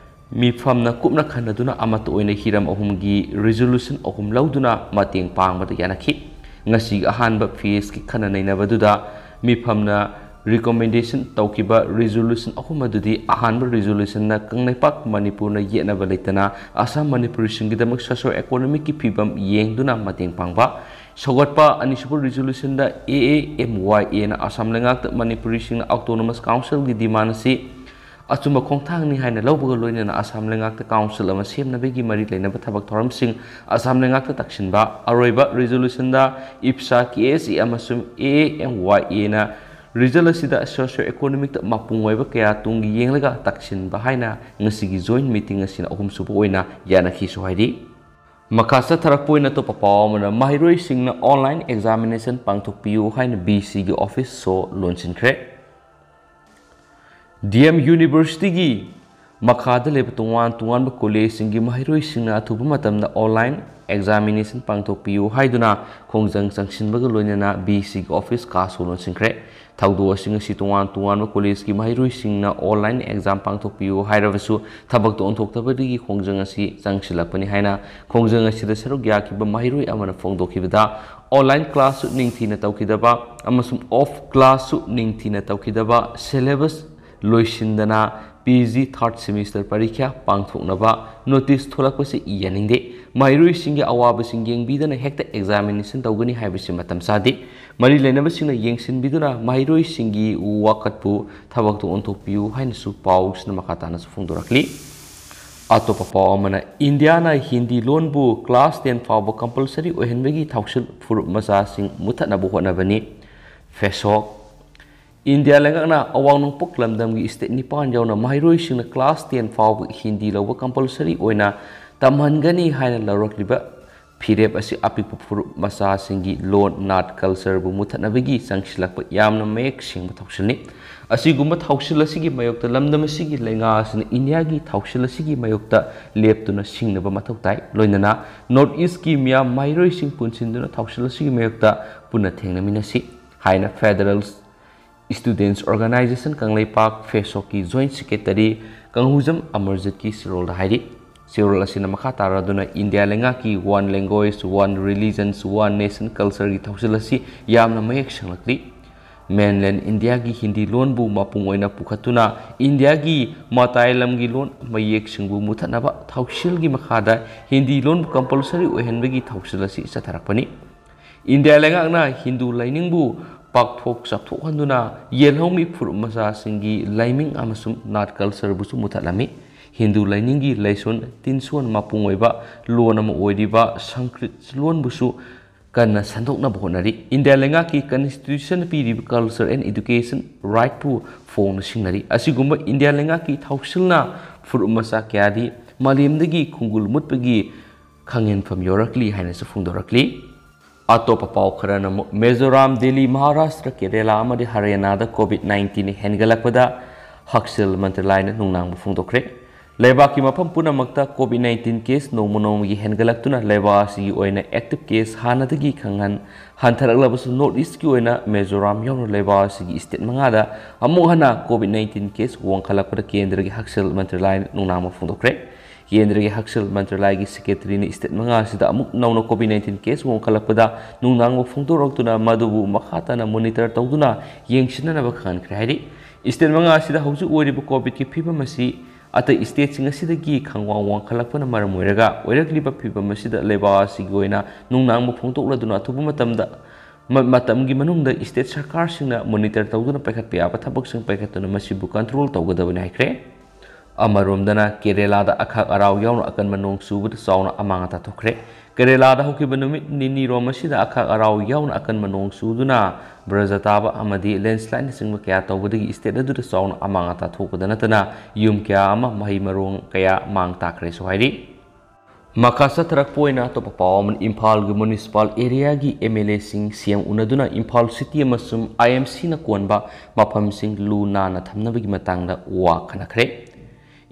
ꯃꯤꯐꯝꯅ ꯀꯨꯞꯅ ꯈꯟꯅꯗꯨꯅ ꯑꯃꯠꯇ ꯑꯣꯏꯅ ꯍꯤꯔꯝ ꯑꯍꯨꯝꯒꯤ resolution ꯑꯍꯨꯝ ꯂꯧꯗꯨꯅ ꯃꯇꯦꯡ ꯄꯥꯡꯕꯗ ꯌꯥꯅꯈꯤ꯫ ꯉꯁꯤꯒꯤ ꯑꯍꯥꯟꯕ phaseꯀꯤ ꯈꯟꯅ ꯅꯩꯅꯕꯗꯨꯗ ꯃꯤꯐꯝꯅ recommendation ꯇꯧꯈꯤꯕ resolution ꯑꯍꯨꯝ ꯑꯗꯨꯗꯤ, ꯑꯍꯥꯟꯕ resolutionꯅ ꯀꯪꯂꯩꯄꯥꯛ ꯃꯅꯤꯄꯨꯔꯅ ꯌꯦꯠꯅꯕ ꯂꯩꯇꯅ ꯑꯁꯥꯝ ꯃꯅꯤꯄꯨꯔꯤꯁꯤꯡꯒꯤꯗꯃꯛ socio economicꯀꯤ ꯐꯤꯕꯝ ꯌꯦꯡꯗꯨꯅ ꯃꯇꯦꯡ ꯄꯥꯡꯕ꯫ ꯁꯧꯒꯠꯄ ꯑꯅꯤꯁꯨꯕ resolutionꯗ ꯑꯦ ꯑꯦ ꯑꯦꯝ ꯋꯥꯏ ꯑꯦꯅ ꯑꯁꯥꯝ ꯂꯩꯉꯥꯛꯇ ꯃꯅꯤꯄꯨꯔꯤꯁꯤꯡꯅ autonomous councilꯒꯤ demand ꯑꯁꯤ ꯑꯆꯨꯝꯕ ꯈꯣꯡꯊꯥꯡꯅꯤ ꯍꯥꯏꯅ ꯂꯧꯕꯒ ꯂꯣꯏꯅꯅ ꯑꯁꯥꯝ ꯂꯩꯉꯥꯛꯇ council ꯑꯃ ꯁꯦꯝꯅꯕꯒꯤ ꯃꯔꯤ ꯂꯩꯅꯕ ꯊꯕꯛ ꯊꯧꯔꯝꯁꯤꯡ ꯑꯁꯥꯝ ꯂꯩꯉꯥꯛꯇ ꯇꯛꯁꯤꯟꯕ꯫ ꯑꯔꯣꯏꯕ resolutionꯗ ꯏꯞꯁꯥ ꯀꯦ ꯑꯦꯁ ꯑꯦ ꯑꯃꯁꯨꯡ ꯑꯦ ꯑꯦ ꯑꯦꯝ ꯋꯥꯏ ꯑꯦꯅ result ꯑꯁꯤꯗ socio economicꯇ ꯃꯄꯨꯡ ꯑꯣꯏꯕ ꯀꯌꯥ ꯇꯨꯡꯒꯤ ꯌꯦꯡꯂꯒ ꯇꯛꯁꯤꯟꯕ ꯍꯥꯏꯅ ꯉꯁꯤꯒꯤ joint meeting ꯑꯁꯤꯅ ꯑꯍꯨꯝꯁꯨꯕ ꯑꯣꯏꯅ ꯌꯥꯅꯈꯤꯁꯨ ꯍꯥꯏꯔꯤ꯫ ꯃꯈꯥ ꯆꯠꯊꯔꯛꯄ ꯑꯣꯏꯅ ꯑꯇꯣꯞꯄ ꯄꯥꯎ ꯑꯃꯅ, ꯃꯍꯩꯔꯣꯏꯁꯤꯡꯅ online examination ꯄꯥꯡꯊꯣꯛꯄꯤꯌꯨ ꯍꯥꯏꯅ ꯕꯤ ꯁꯤꯒꯤ office ꯁꯣ ꯂꯣꯟꯁꯤꯟꯈ꯭ꯔꯦ꯫ ꯗꯤ ꯑꯦꯝ Universityꯒꯤ ꯃꯈꯥꯗ ꯂꯩꯕ ꯇꯣꯉꯥꯟ ꯇꯣꯉꯥꯟꯕ collegeꯁꯤꯡꯒꯤ ꯃꯍꯩꯔꯣꯏꯁꯤꯡꯅ ꯑꯊꯨꯕ ꯃꯇꯝꯗ online examination ꯄꯥꯡꯊꯣꯛꯄꯤꯌꯨ ꯍꯥꯏꯗꯨꯅ ꯈꯣꯡꯖꯪ ꯆꯪꯁꯤꯟꯕꯒ ꯂꯣꯏꯅꯅ ꯕꯤ ꯁꯤꯒꯤ office ꯀꯥꯁꯨ ꯂꯣꯟꯁꯤꯟꯈ꯭ꯔꯦ꯫ ꯊꯧꯗꯣꯛ ꯑꯁꯤ ꯉꯁꯤ ꯇꯣꯉꯥꯟ ꯇꯣꯉꯥꯟꯕ collegeꯀꯤ ꯃꯍꯩꯔꯣꯏꯁꯤꯡꯅ online exam ꯄꯥꯡꯊꯣꯛꯄꯤꯌꯨ ꯍꯥꯏꯔꯕꯁꯨ ꯊꯕꯛꯇ ꯑꯣꯟꯊꯣꯛꯇꯕꯗꯒꯤ ꯈꯣꯡꯖꯪ ꯑꯁꯤ ꯆꯪꯁꯤꯜꯂꯛꯄꯅꯤ ꯍꯥꯏꯅ ꯈꯣꯡꯖꯪ ꯑꯁꯤꯗ ꯁꯔꯨꯛ ꯌꯥꯈꯤꯕ ꯃꯍꯩꯔꯣꯏ ꯑꯃꯅ ꯐꯣꯡꯗꯣꯛꯈꯤꯕꯗ, online classꯁꯨ ꯅꯤꯡꯊꯤꯅ ꯇꯧꯈꯤꯗꯕ ꯑꯃꯁꯨꯡ off classꯁꯨ ꯅꯤꯡꯊꯤꯅ ꯇꯧꯈꯤꯗꯕ, syllabus ꯂꯣꯏꯁꯤꯟꯗꯅ ꯄꯤ ꯖꯤ third semester ꯄꯔꯤꯈ꯭ꯌꯥ ꯄꯥꯡꯊꯣꯛꯅꯕ notice ꯊꯣꯛꯂꯛꯄꯁꯤ ꯌꯥꯅꯤꯡꯗꯦ꯫ ꯃꯍꯩꯔꯣꯏꯁꯤꯡꯒꯤ ꯑꯋꯥꯕꯁꯤꯡ ꯌꯦꯡꯕꯤꯗꯅ ꯍꯦꯛꯇ examination ꯇꯧꯒꯅꯤ ꯍꯥꯏꯕꯁꯤ ꯃꯇꯝ ꯆꯥꯗꯦ꯫ ꯃꯔꯤ ꯂꯩꯅꯕꯁꯤꯡꯅ ꯌꯦꯡꯁꯤꯟꯕꯤꯗꯨꯅ ꯃꯍꯩꯔꯣꯏꯁꯤꯡꯒꯤ ꯋꯥꯀꯠꯄꯨ ꯊꯕꯛꯇ ꯑꯣꯟꯊꯣꯛꯄꯤꯌꯨ ꯍꯥꯏꯅꯁꯨ ꯄꯥꯎꯁꯤꯅ ꯃꯈꯥ ꯇꯥꯅꯁꯨ ꯐꯣꯡꯗꯣꯔꯛꯂꯤ꯫ ꯑꯇꯣꯞꯄ ꯄꯥꯎ ꯑꯃꯅ, ꯏꯟꯗꯤꯌꯥꯅ ꯍꯤꯟꯗꯤ ꯂꯣꯟꯕꯨ class ten ꯐꯥꯎꯕ compulsory ꯑꯣꯏꯍꯟꯕꯒꯤ ꯊꯧꯁꯤꯜ ꯐꯨꯔꯨꯞ ꯃꯆꯥꯁꯤꯡ ꯃꯨꯊꯠꯅꯕ ꯍꯣꯠꯅꯕꯅꯤ꯫ ꯐꯦꯁꯣꯛ꯫ ꯏꯟꯗꯤꯌꯥ ꯂꯩꯉꯥꯛꯅ ꯑꯋꯥꯡ ꯅꯣꯡꯄꯣꯛ ꯂꯝꯗꯝꯒꯤ state ꯅꯤꯄꯥꯟ ꯌꯥꯎꯅ ꯃꯍꯩꯔꯣꯏꯁꯤꯡꯅ class ten ꯐꯥꯎꯕ ꯍꯤꯟꯗꯤ ꯂꯧꯕ compulsory ꯑꯣꯏꯅ ꯇꯝꯍꯟꯒꯅꯤ ꯍꯥꯏꯅ ꯂꯧꯔꯛꯂꯤꯕ ꯐꯤꯔꯦꯞ ꯑꯁꯤ ꯑꯄꯤꯛꯄ ꯐꯨꯔꯨꯞ ꯃꯆꯥꯁꯤꯡꯒꯤ ꯂꯣꯟ, ꯅꯥꯠ, ꯀꯜꯆꯔꯕꯨ ꯃꯨꯊꯠꯅꯕꯒꯤ ꯆꯪꯁꯤꯜꯂꯛꯄ ꯌꯥꯝꯅ ꯃꯌꯦꯛ ꯁꯦꯡꯕ ꯊꯧꯁꯤꯜꯅꯤ꯫ ꯑꯁꯤꯒꯨꯝꯕ ꯊꯧꯁꯤꯜ ꯑꯁꯤꯒꯤ ꯃꯥꯌꯣꯛꯇ ꯂꯝꯗꯝ ꯑꯁꯤꯒꯤ ꯂꯩꯉꯥꯛ ꯑꯁꯤꯅ ꯏꯟꯗꯤꯌꯥꯒꯤ ꯊꯧꯁꯤꯜ ꯑꯁꯤꯒꯤ ꯃꯥꯌꯣꯛꯇ ꯂꯦꯞꯇꯨꯅ ꯁꯤꯡꯅꯕ ꯃꯊꯧ ꯇꯥꯏ꯫ ꯂꯣꯏꯅꯅ ꯅꯣꯔꯠ ꯏꯁꯀꯤ ꯃꯤꯌꯥꯝ ꯃꯍꯩꯔꯣꯏꯁꯤꯡ ꯄꯨꯟꯁꯤꯟꯗꯨꯅ ꯊꯧꯁꯤꯜ ꯑꯁꯤꯒꯤ ꯃꯥꯌꯣꯛꯇ ꯄꯨꯟꯅ ꯊꯦꯡꯅꯃꯤꯟꯅꯁꯤ ꯍꯥꯏꯅ ꯐꯦꯗꯔꯦꯜ ꯁ꯭ꯇꯨꯗꯦꯟꯠꯁ ꯑꯣꯔꯒꯅꯥꯏꯖꯦꯁꯟ ꯀꯪꯂꯩꯄꯥꯛ, ꯐꯦꯁꯣꯛꯀꯤ ꯖꯣꯏꯟꯠ ꯁꯦꯀ꯭ꯔꯦꯇꯔꯤ ꯀꯪꯍꯨꯖꯝ ꯑꯃꯔꯖꯤꯠꯀꯤ ꯆꯦꯔꯣꯜꯗ ꯍꯥꯏꯔꯤ꯫ ꯆꯦꯔꯣꯜ ꯑꯁꯤꯅ ꯃꯈꯥ ꯇꯥꯔꯗꯨꯅ ꯏꯟꯗꯤꯌꯥ ꯂꯩꯉꯥꯛꯀꯤ One Language, One Religions, One Nation Cultureꯒꯤ ꯊꯧꯁꯤꯜ ꯑꯁꯤ ꯌꯥꯝꯅ ꯃꯌꯦꯛ ꯁꯦꯡꯂꯛꯂꯤ꯫ ꯃꯦꯟꯂꯦꯟ ꯏꯟꯗꯤꯌꯥꯒꯤ ꯍꯤꯟꯗꯤ ꯂꯣꯟꯕꯨ ꯃꯄꯨꯡ ꯑꯣꯏꯅ ꯄꯨꯈꯠꯇꯨꯅ ꯏꯟꯗꯤꯌꯥꯒꯤ ꯃꯇꯥꯏ ꯂꯝꯒꯤ ꯂꯣꯟ ꯃꯌꯦꯛꯁꯤꯡꯕꯨ ꯃꯨꯊꯠꯅꯕ ꯊꯧꯁꯤꯜꯒꯤ ꯃꯈꯥꯗ ꯍꯤꯟꯗꯤ ꯂꯣꯟꯕꯨ ꯀꯝꯄꯜꯁꯔꯤ ꯑꯣꯏꯍꯟꯕꯒꯤ ꯊꯧꯁꯤꯜ ꯑꯁꯤ ꯆꯠꯊꯔꯛꯄꯅꯤ꯫ ꯏꯟꯗꯤꯌꯥ ꯂꯩꯉꯥꯛꯅ ꯍꯤꯟꯗꯨ ꯂꯥꯏꯅꯤꯡꯕꯨ ꯄꯥꯛꯊꯣꯛ ꯆꯥꯎꯊꯣꯛꯍꯟꯗꯨꯅ ꯌꯦꯜꯍꯧꯃꯤ ꯐꯨꯔꯨꯞ ꯃꯆꯥꯁꯤꯡꯒꯤ ꯂꯥꯏꯅꯤꯡ ꯑꯃꯁꯨꯡ ꯅꯥꯠ ꯀꯜꯆꯔꯕꯨꯁꯨ ꯃꯨꯊꯠꯂꯝꯃꯤ꯫ ꯍꯤꯟꯗꯨ ꯂꯥꯏꯅꯤꯡꯒꯤ ꯂꯥꯏꯁꯣꯟ ꯇꯤꯟꯁꯣꯟ ꯃꯄꯨꯡ ꯑꯣꯏꯕ ꯂꯣꯟ ꯑꯃ ꯑꯣꯏꯔꯤꯕ ꯁꯪꯁꯀ꯭ꯔꯤꯠ ꯂꯣꯟꯕꯨꯁꯨ ꯀꯟꯅ ꯁꯟꯗꯣꯛꯅꯕ ꯍꯣꯠꯅꯔꯤ꯫ ꯏꯟꯗꯤꯌꯥ ꯂꯩꯉꯥꯛꯀꯤ ꯀꯟꯁꯇꯤꯇ꯭ꯌꯨꯁꯟꯅ ꯄꯤꯔꯤꯕ ꯀꯜꯆꯔ ꯑꯦꯟ ꯏꯗꯨꯀꯦꯁꯟ ꯔꯥꯏꯠꯄꯨ ꯐꯣꯡꯅ ꯁꯤꯡꯅꯔꯤ꯫ ꯑꯁꯤꯒꯨꯝꯕ ꯏꯟꯗꯤꯌꯥ ꯂꯩꯉꯥꯛꯀꯤ ꯊꯧꯁꯤꯜꯅ ꯐꯨꯔꯨꯞ ꯃꯆꯥ ꯀꯌꯥꯗꯤ ꯃꯥꯂꯦꯝꯗꯒꯤ ꯈꯣꯡꯒꯨꯜ ꯃꯨꯠꯄꯒꯤ ꯈꯪꯍꯦꯟꯐꯝ ꯌꯧꯔꯛꯂꯤ ꯍꯥꯏꯅꯁꯨ ꯐꯣꯡꯗꯣꯔꯛꯂꯤ꯫ ꯑꯇꯣꯞꯄ ꯄꯥꯎ ꯈꯔꯅ ꯑꯃꯨꯛ ꯃꯤꯖꯣꯔꯥꯝ, ꯗꯦꯜꯂꯤ, ꯃꯍꯥꯔꯥꯁꯇ꯭ꯔ, ꯀꯦꯔꯦꯂꯥ ꯑꯃꯗꯤ ꯍꯔꯤꯌꯥꯅꯥꯗ ꯀꯣꯚꯤꯗ ꯅꯥꯏꯟꯇꯤꯟ ꯍꯦꯟꯒꯠꯂꯛꯄꯗ ꯍꯛꯁꯦꯜ ꯃꯟꯇ꯭ꯔꯂꯥꯏꯅ ꯅꯨꯡꯅꯥꯡꯕ ꯐꯣꯡꯗꯣꯛꯈ꯭ꯔꯦ꯫ ꯂꯩꯕꯥꯛꯀꯤ ꯃꯐꯝ ꯄꯨꯝꯅꯃꯛꯇ ꯀꯣꯚꯤꯗ ꯅꯥꯏꯟꯇꯤꯟ ꯀꯦꯁ ꯅꯣꯡꯃ ꯅꯣꯡꯃꯒꯤ ꯍꯦꯟꯒꯠꯂꯛꯇꯨꯅ ꯂꯩꯕꯥꯛ ꯑꯁꯤꯒꯤ ꯑꯣꯏꯅ ꯑꯦꯛꯇꯤꯚ ꯀꯦꯁ ꯍꯥꯟꯅꯗꯒꯤ ꯈꯪꯍꯟ ꯍꯟꯊꯔꯛꯂꯕꯁꯨ ꯅꯣꯔꯠ ꯏꯁꯀꯤ ꯑꯣꯏꯅ ꯃꯤꯖꯣꯔꯥꯝ ꯌꯥꯎꯅ ꯂꯩꯕꯥꯛ ꯑꯁꯤꯒꯤ ꯁ꯭ꯇꯦꯠ ꯃꯉꯥꯗ ꯑꯃꯨꯛ ꯍꯟꯅ ꯀꯣꯚꯤꯗ ꯅꯥꯏꯟꯇꯤꯟ ꯀꯦꯁ ꯋꯥꯡꯈꯠꯂꯛꯄꯗ ꯀꯦꯟꯗ꯭ꯔꯒꯤ ꯍꯛꯁꯦꯜ ꯃꯟꯇ꯭ꯔꯂꯥꯏꯅ ꯅꯨꯡꯅꯥꯡꯕ ꯐꯣꯡꯗꯣꯛꯈ꯭ꯔꯦ꯫ ꯀꯦꯟꯗ꯭ꯔꯒꯤ ꯍꯛꯁꯦꯜ ꯃꯟꯇ꯭ꯔꯂꯥꯏꯒꯤ ꯁꯦꯀ꯭ꯔꯦꯇꯔꯤꯅ ꯁ꯭ꯇꯦꯠ ꯃꯉꯥ ꯑꯁꯤꯗ ꯑꯃꯨꯛ ꯅꯧꯅ ꯀꯣꯚꯤꯗ ꯅꯥꯏꯟꯇꯤꯟ ꯀꯦꯁ ꯋꯥꯡꯈꯠꯂꯛꯄꯗ ꯅꯨꯡꯅꯥꯡꯕ ꯐꯣꯡꯗꯣꯔꯛꯇꯨꯅ ꯃꯗꯨꯕꯨ ꯃꯈꯥ ꯇꯥꯅ ꯃꯣꯅꯤꯇꯔ ꯇꯧꯗꯨꯅ ꯌꯦꯡꯁꯤꯟꯅꯅꯕ ꯈꯪꯍꯟꯈ꯭ꯔꯦ ꯍꯥꯏꯔꯤ꯫ ꯁ꯭ꯇꯦꯠ ꯃꯉꯥ ꯑꯁꯤꯗ ꯍꯧꯖꯤꯛ ꯑꯣꯏꯔꯤꯕ ꯀꯣꯚꯤꯗꯀꯤ ꯐꯤꯕꯝ ꯑꯁꯤ ꯑꯇꯩ ꯁ꯭ꯇꯦꯠꯁꯤꯡ ꯑꯁꯤꯗꯒꯤ ꯈꯪꯋꯥꯡ ꯋꯥꯡꯈꯠꯂꯛꯄꯅ ꯃꯔꯝ ꯑꯣꯏꯔꯒ ꯑꯣꯏꯔꯛꯂꯤꯕ ꯐꯤꯕꯝ ꯑꯁꯤꯗ ꯂꯩꯕꯥꯛ ꯑꯁꯤꯒꯤ ꯑꯣꯏꯅ ꯅꯨꯡꯅꯥꯡꯕ ꯐꯣꯡꯗꯣꯛꯂꯗꯨꯅ ꯑꯊꯨꯕ ꯃꯇꯝꯗ ꯃ-, ꯃꯇꯝꯒꯤ ꯃꯅꯨꯡꯗ ꯁ꯭ꯇꯦꯠ ꯁꯔꯀꯥꯔꯁꯤꯡꯅ ꯃꯣꯅꯤꯇꯔ ꯇꯧꯗꯨꯅ ꯄꯥꯏꯈꯠꯄ ꯌꯥꯕ ꯊꯕꯛꯁꯤꯡ ꯄꯥꯏꯈꯠꯇꯨꯅ ꯃꯁꯤꯕꯨ ꯀꯟꯇ꯭ꯔꯣꯜ ꯇꯧꯒꯗꯕꯅꯤ ꯍꯥꯏꯈ꯭ꯔꯦ꯫ ꯑꯃꯔꯣꯝꯗꯅ ꯀꯦꯔꯦꯂꯥꯗ ꯑꯈꯥꯛ ꯑꯔꯥꯎ ꯌꯥꯎꯅ ꯑꯀꯟꯕ ꯅꯣꯡ ꯆꯨꯕꯗ ꯆꯥꯎꯅ ꯑꯃꯥꯡ ꯑꯇꯥ ꯊꯣꯛꯈ꯭ꯔꯦ꯫ ꯀꯦꯔꯦꯂꯥꯗ ꯍꯧꯈꯤꯕ ꯅꯨꯃꯤꯠ ꯅꯤꯅꯤꯔꯣꯝ ꯑꯁꯤꯗ ꯑꯈꯥꯛ ꯑꯔꯥꯎ ꯌꯥꯎꯅ ꯑꯀꯟꯕ ꯅꯣꯡ ꯆꯨꯗꯨꯅ ꯕ꯭ꯔꯖ ꯇꯥꯕ ꯑꯃꯗꯤ ꯂꯦꯟꯁꯂꯥꯏꯠꯅꯆꯤꯡꯕ ꯀꯌꯥ ꯇꯧꯕꯗꯒꯤ ꯁ꯭ꯇꯦꯠ ꯑꯗꯨꯗ ꯆꯥꯎꯅ ꯑꯃꯥꯡ ꯑꯇꯥ ꯊꯣꯛꯄꯗ ꯅꯠꯇꯅ ꯌꯨꯝ ꯀꯌꯥ ꯑꯃ ꯃꯍꯩ ꯃꯔꯣꯡ ꯀꯌꯥ ꯃꯥꯡ ꯇꯥꯛꯈ꯭ꯔꯦꯁꯨ ꯍꯥꯏꯔꯤ꯫ ꯃꯈꯥ ꯆꯠꯊꯔꯛꯄ ꯑꯣꯏꯅ ꯑꯇꯣꯞꯄ ꯄꯥꯎ ꯑꯃꯅ, ꯏꯝꯐꯥꯜꯒꯤ ꯃ꯭ꯌꯨꯅꯤꯁꯤꯄꯥꯜ ꯑꯦꯔꯤꯌꯥꯒꯤ ꯑꯦꯝ ꯑꯦꯜ ꯑꯦꯁꯤꯡ ꯁꯤ ꯑꯦꯝ ꯎꯅꯗꯨꯅ ꯏꯝꯐꯥꯜ ꯁꯤꯇꯤ ꯑꯃꯁꯨꯡ ꯑꯥꯏ ꯑꯦꯝ ꯁꯤꯅ ꯀꯣꯟꯕ ꯃꯐꯝꯁꯤꯡ ꯂꯨ ꯅꯥꯟꯅ ꯊꯝꯅꯕꯒꯤ ꯃꯇꯥꯡꯗ ꯋꯥ ꯈꯟꯅꯈ꯭ꯔꯦ꯫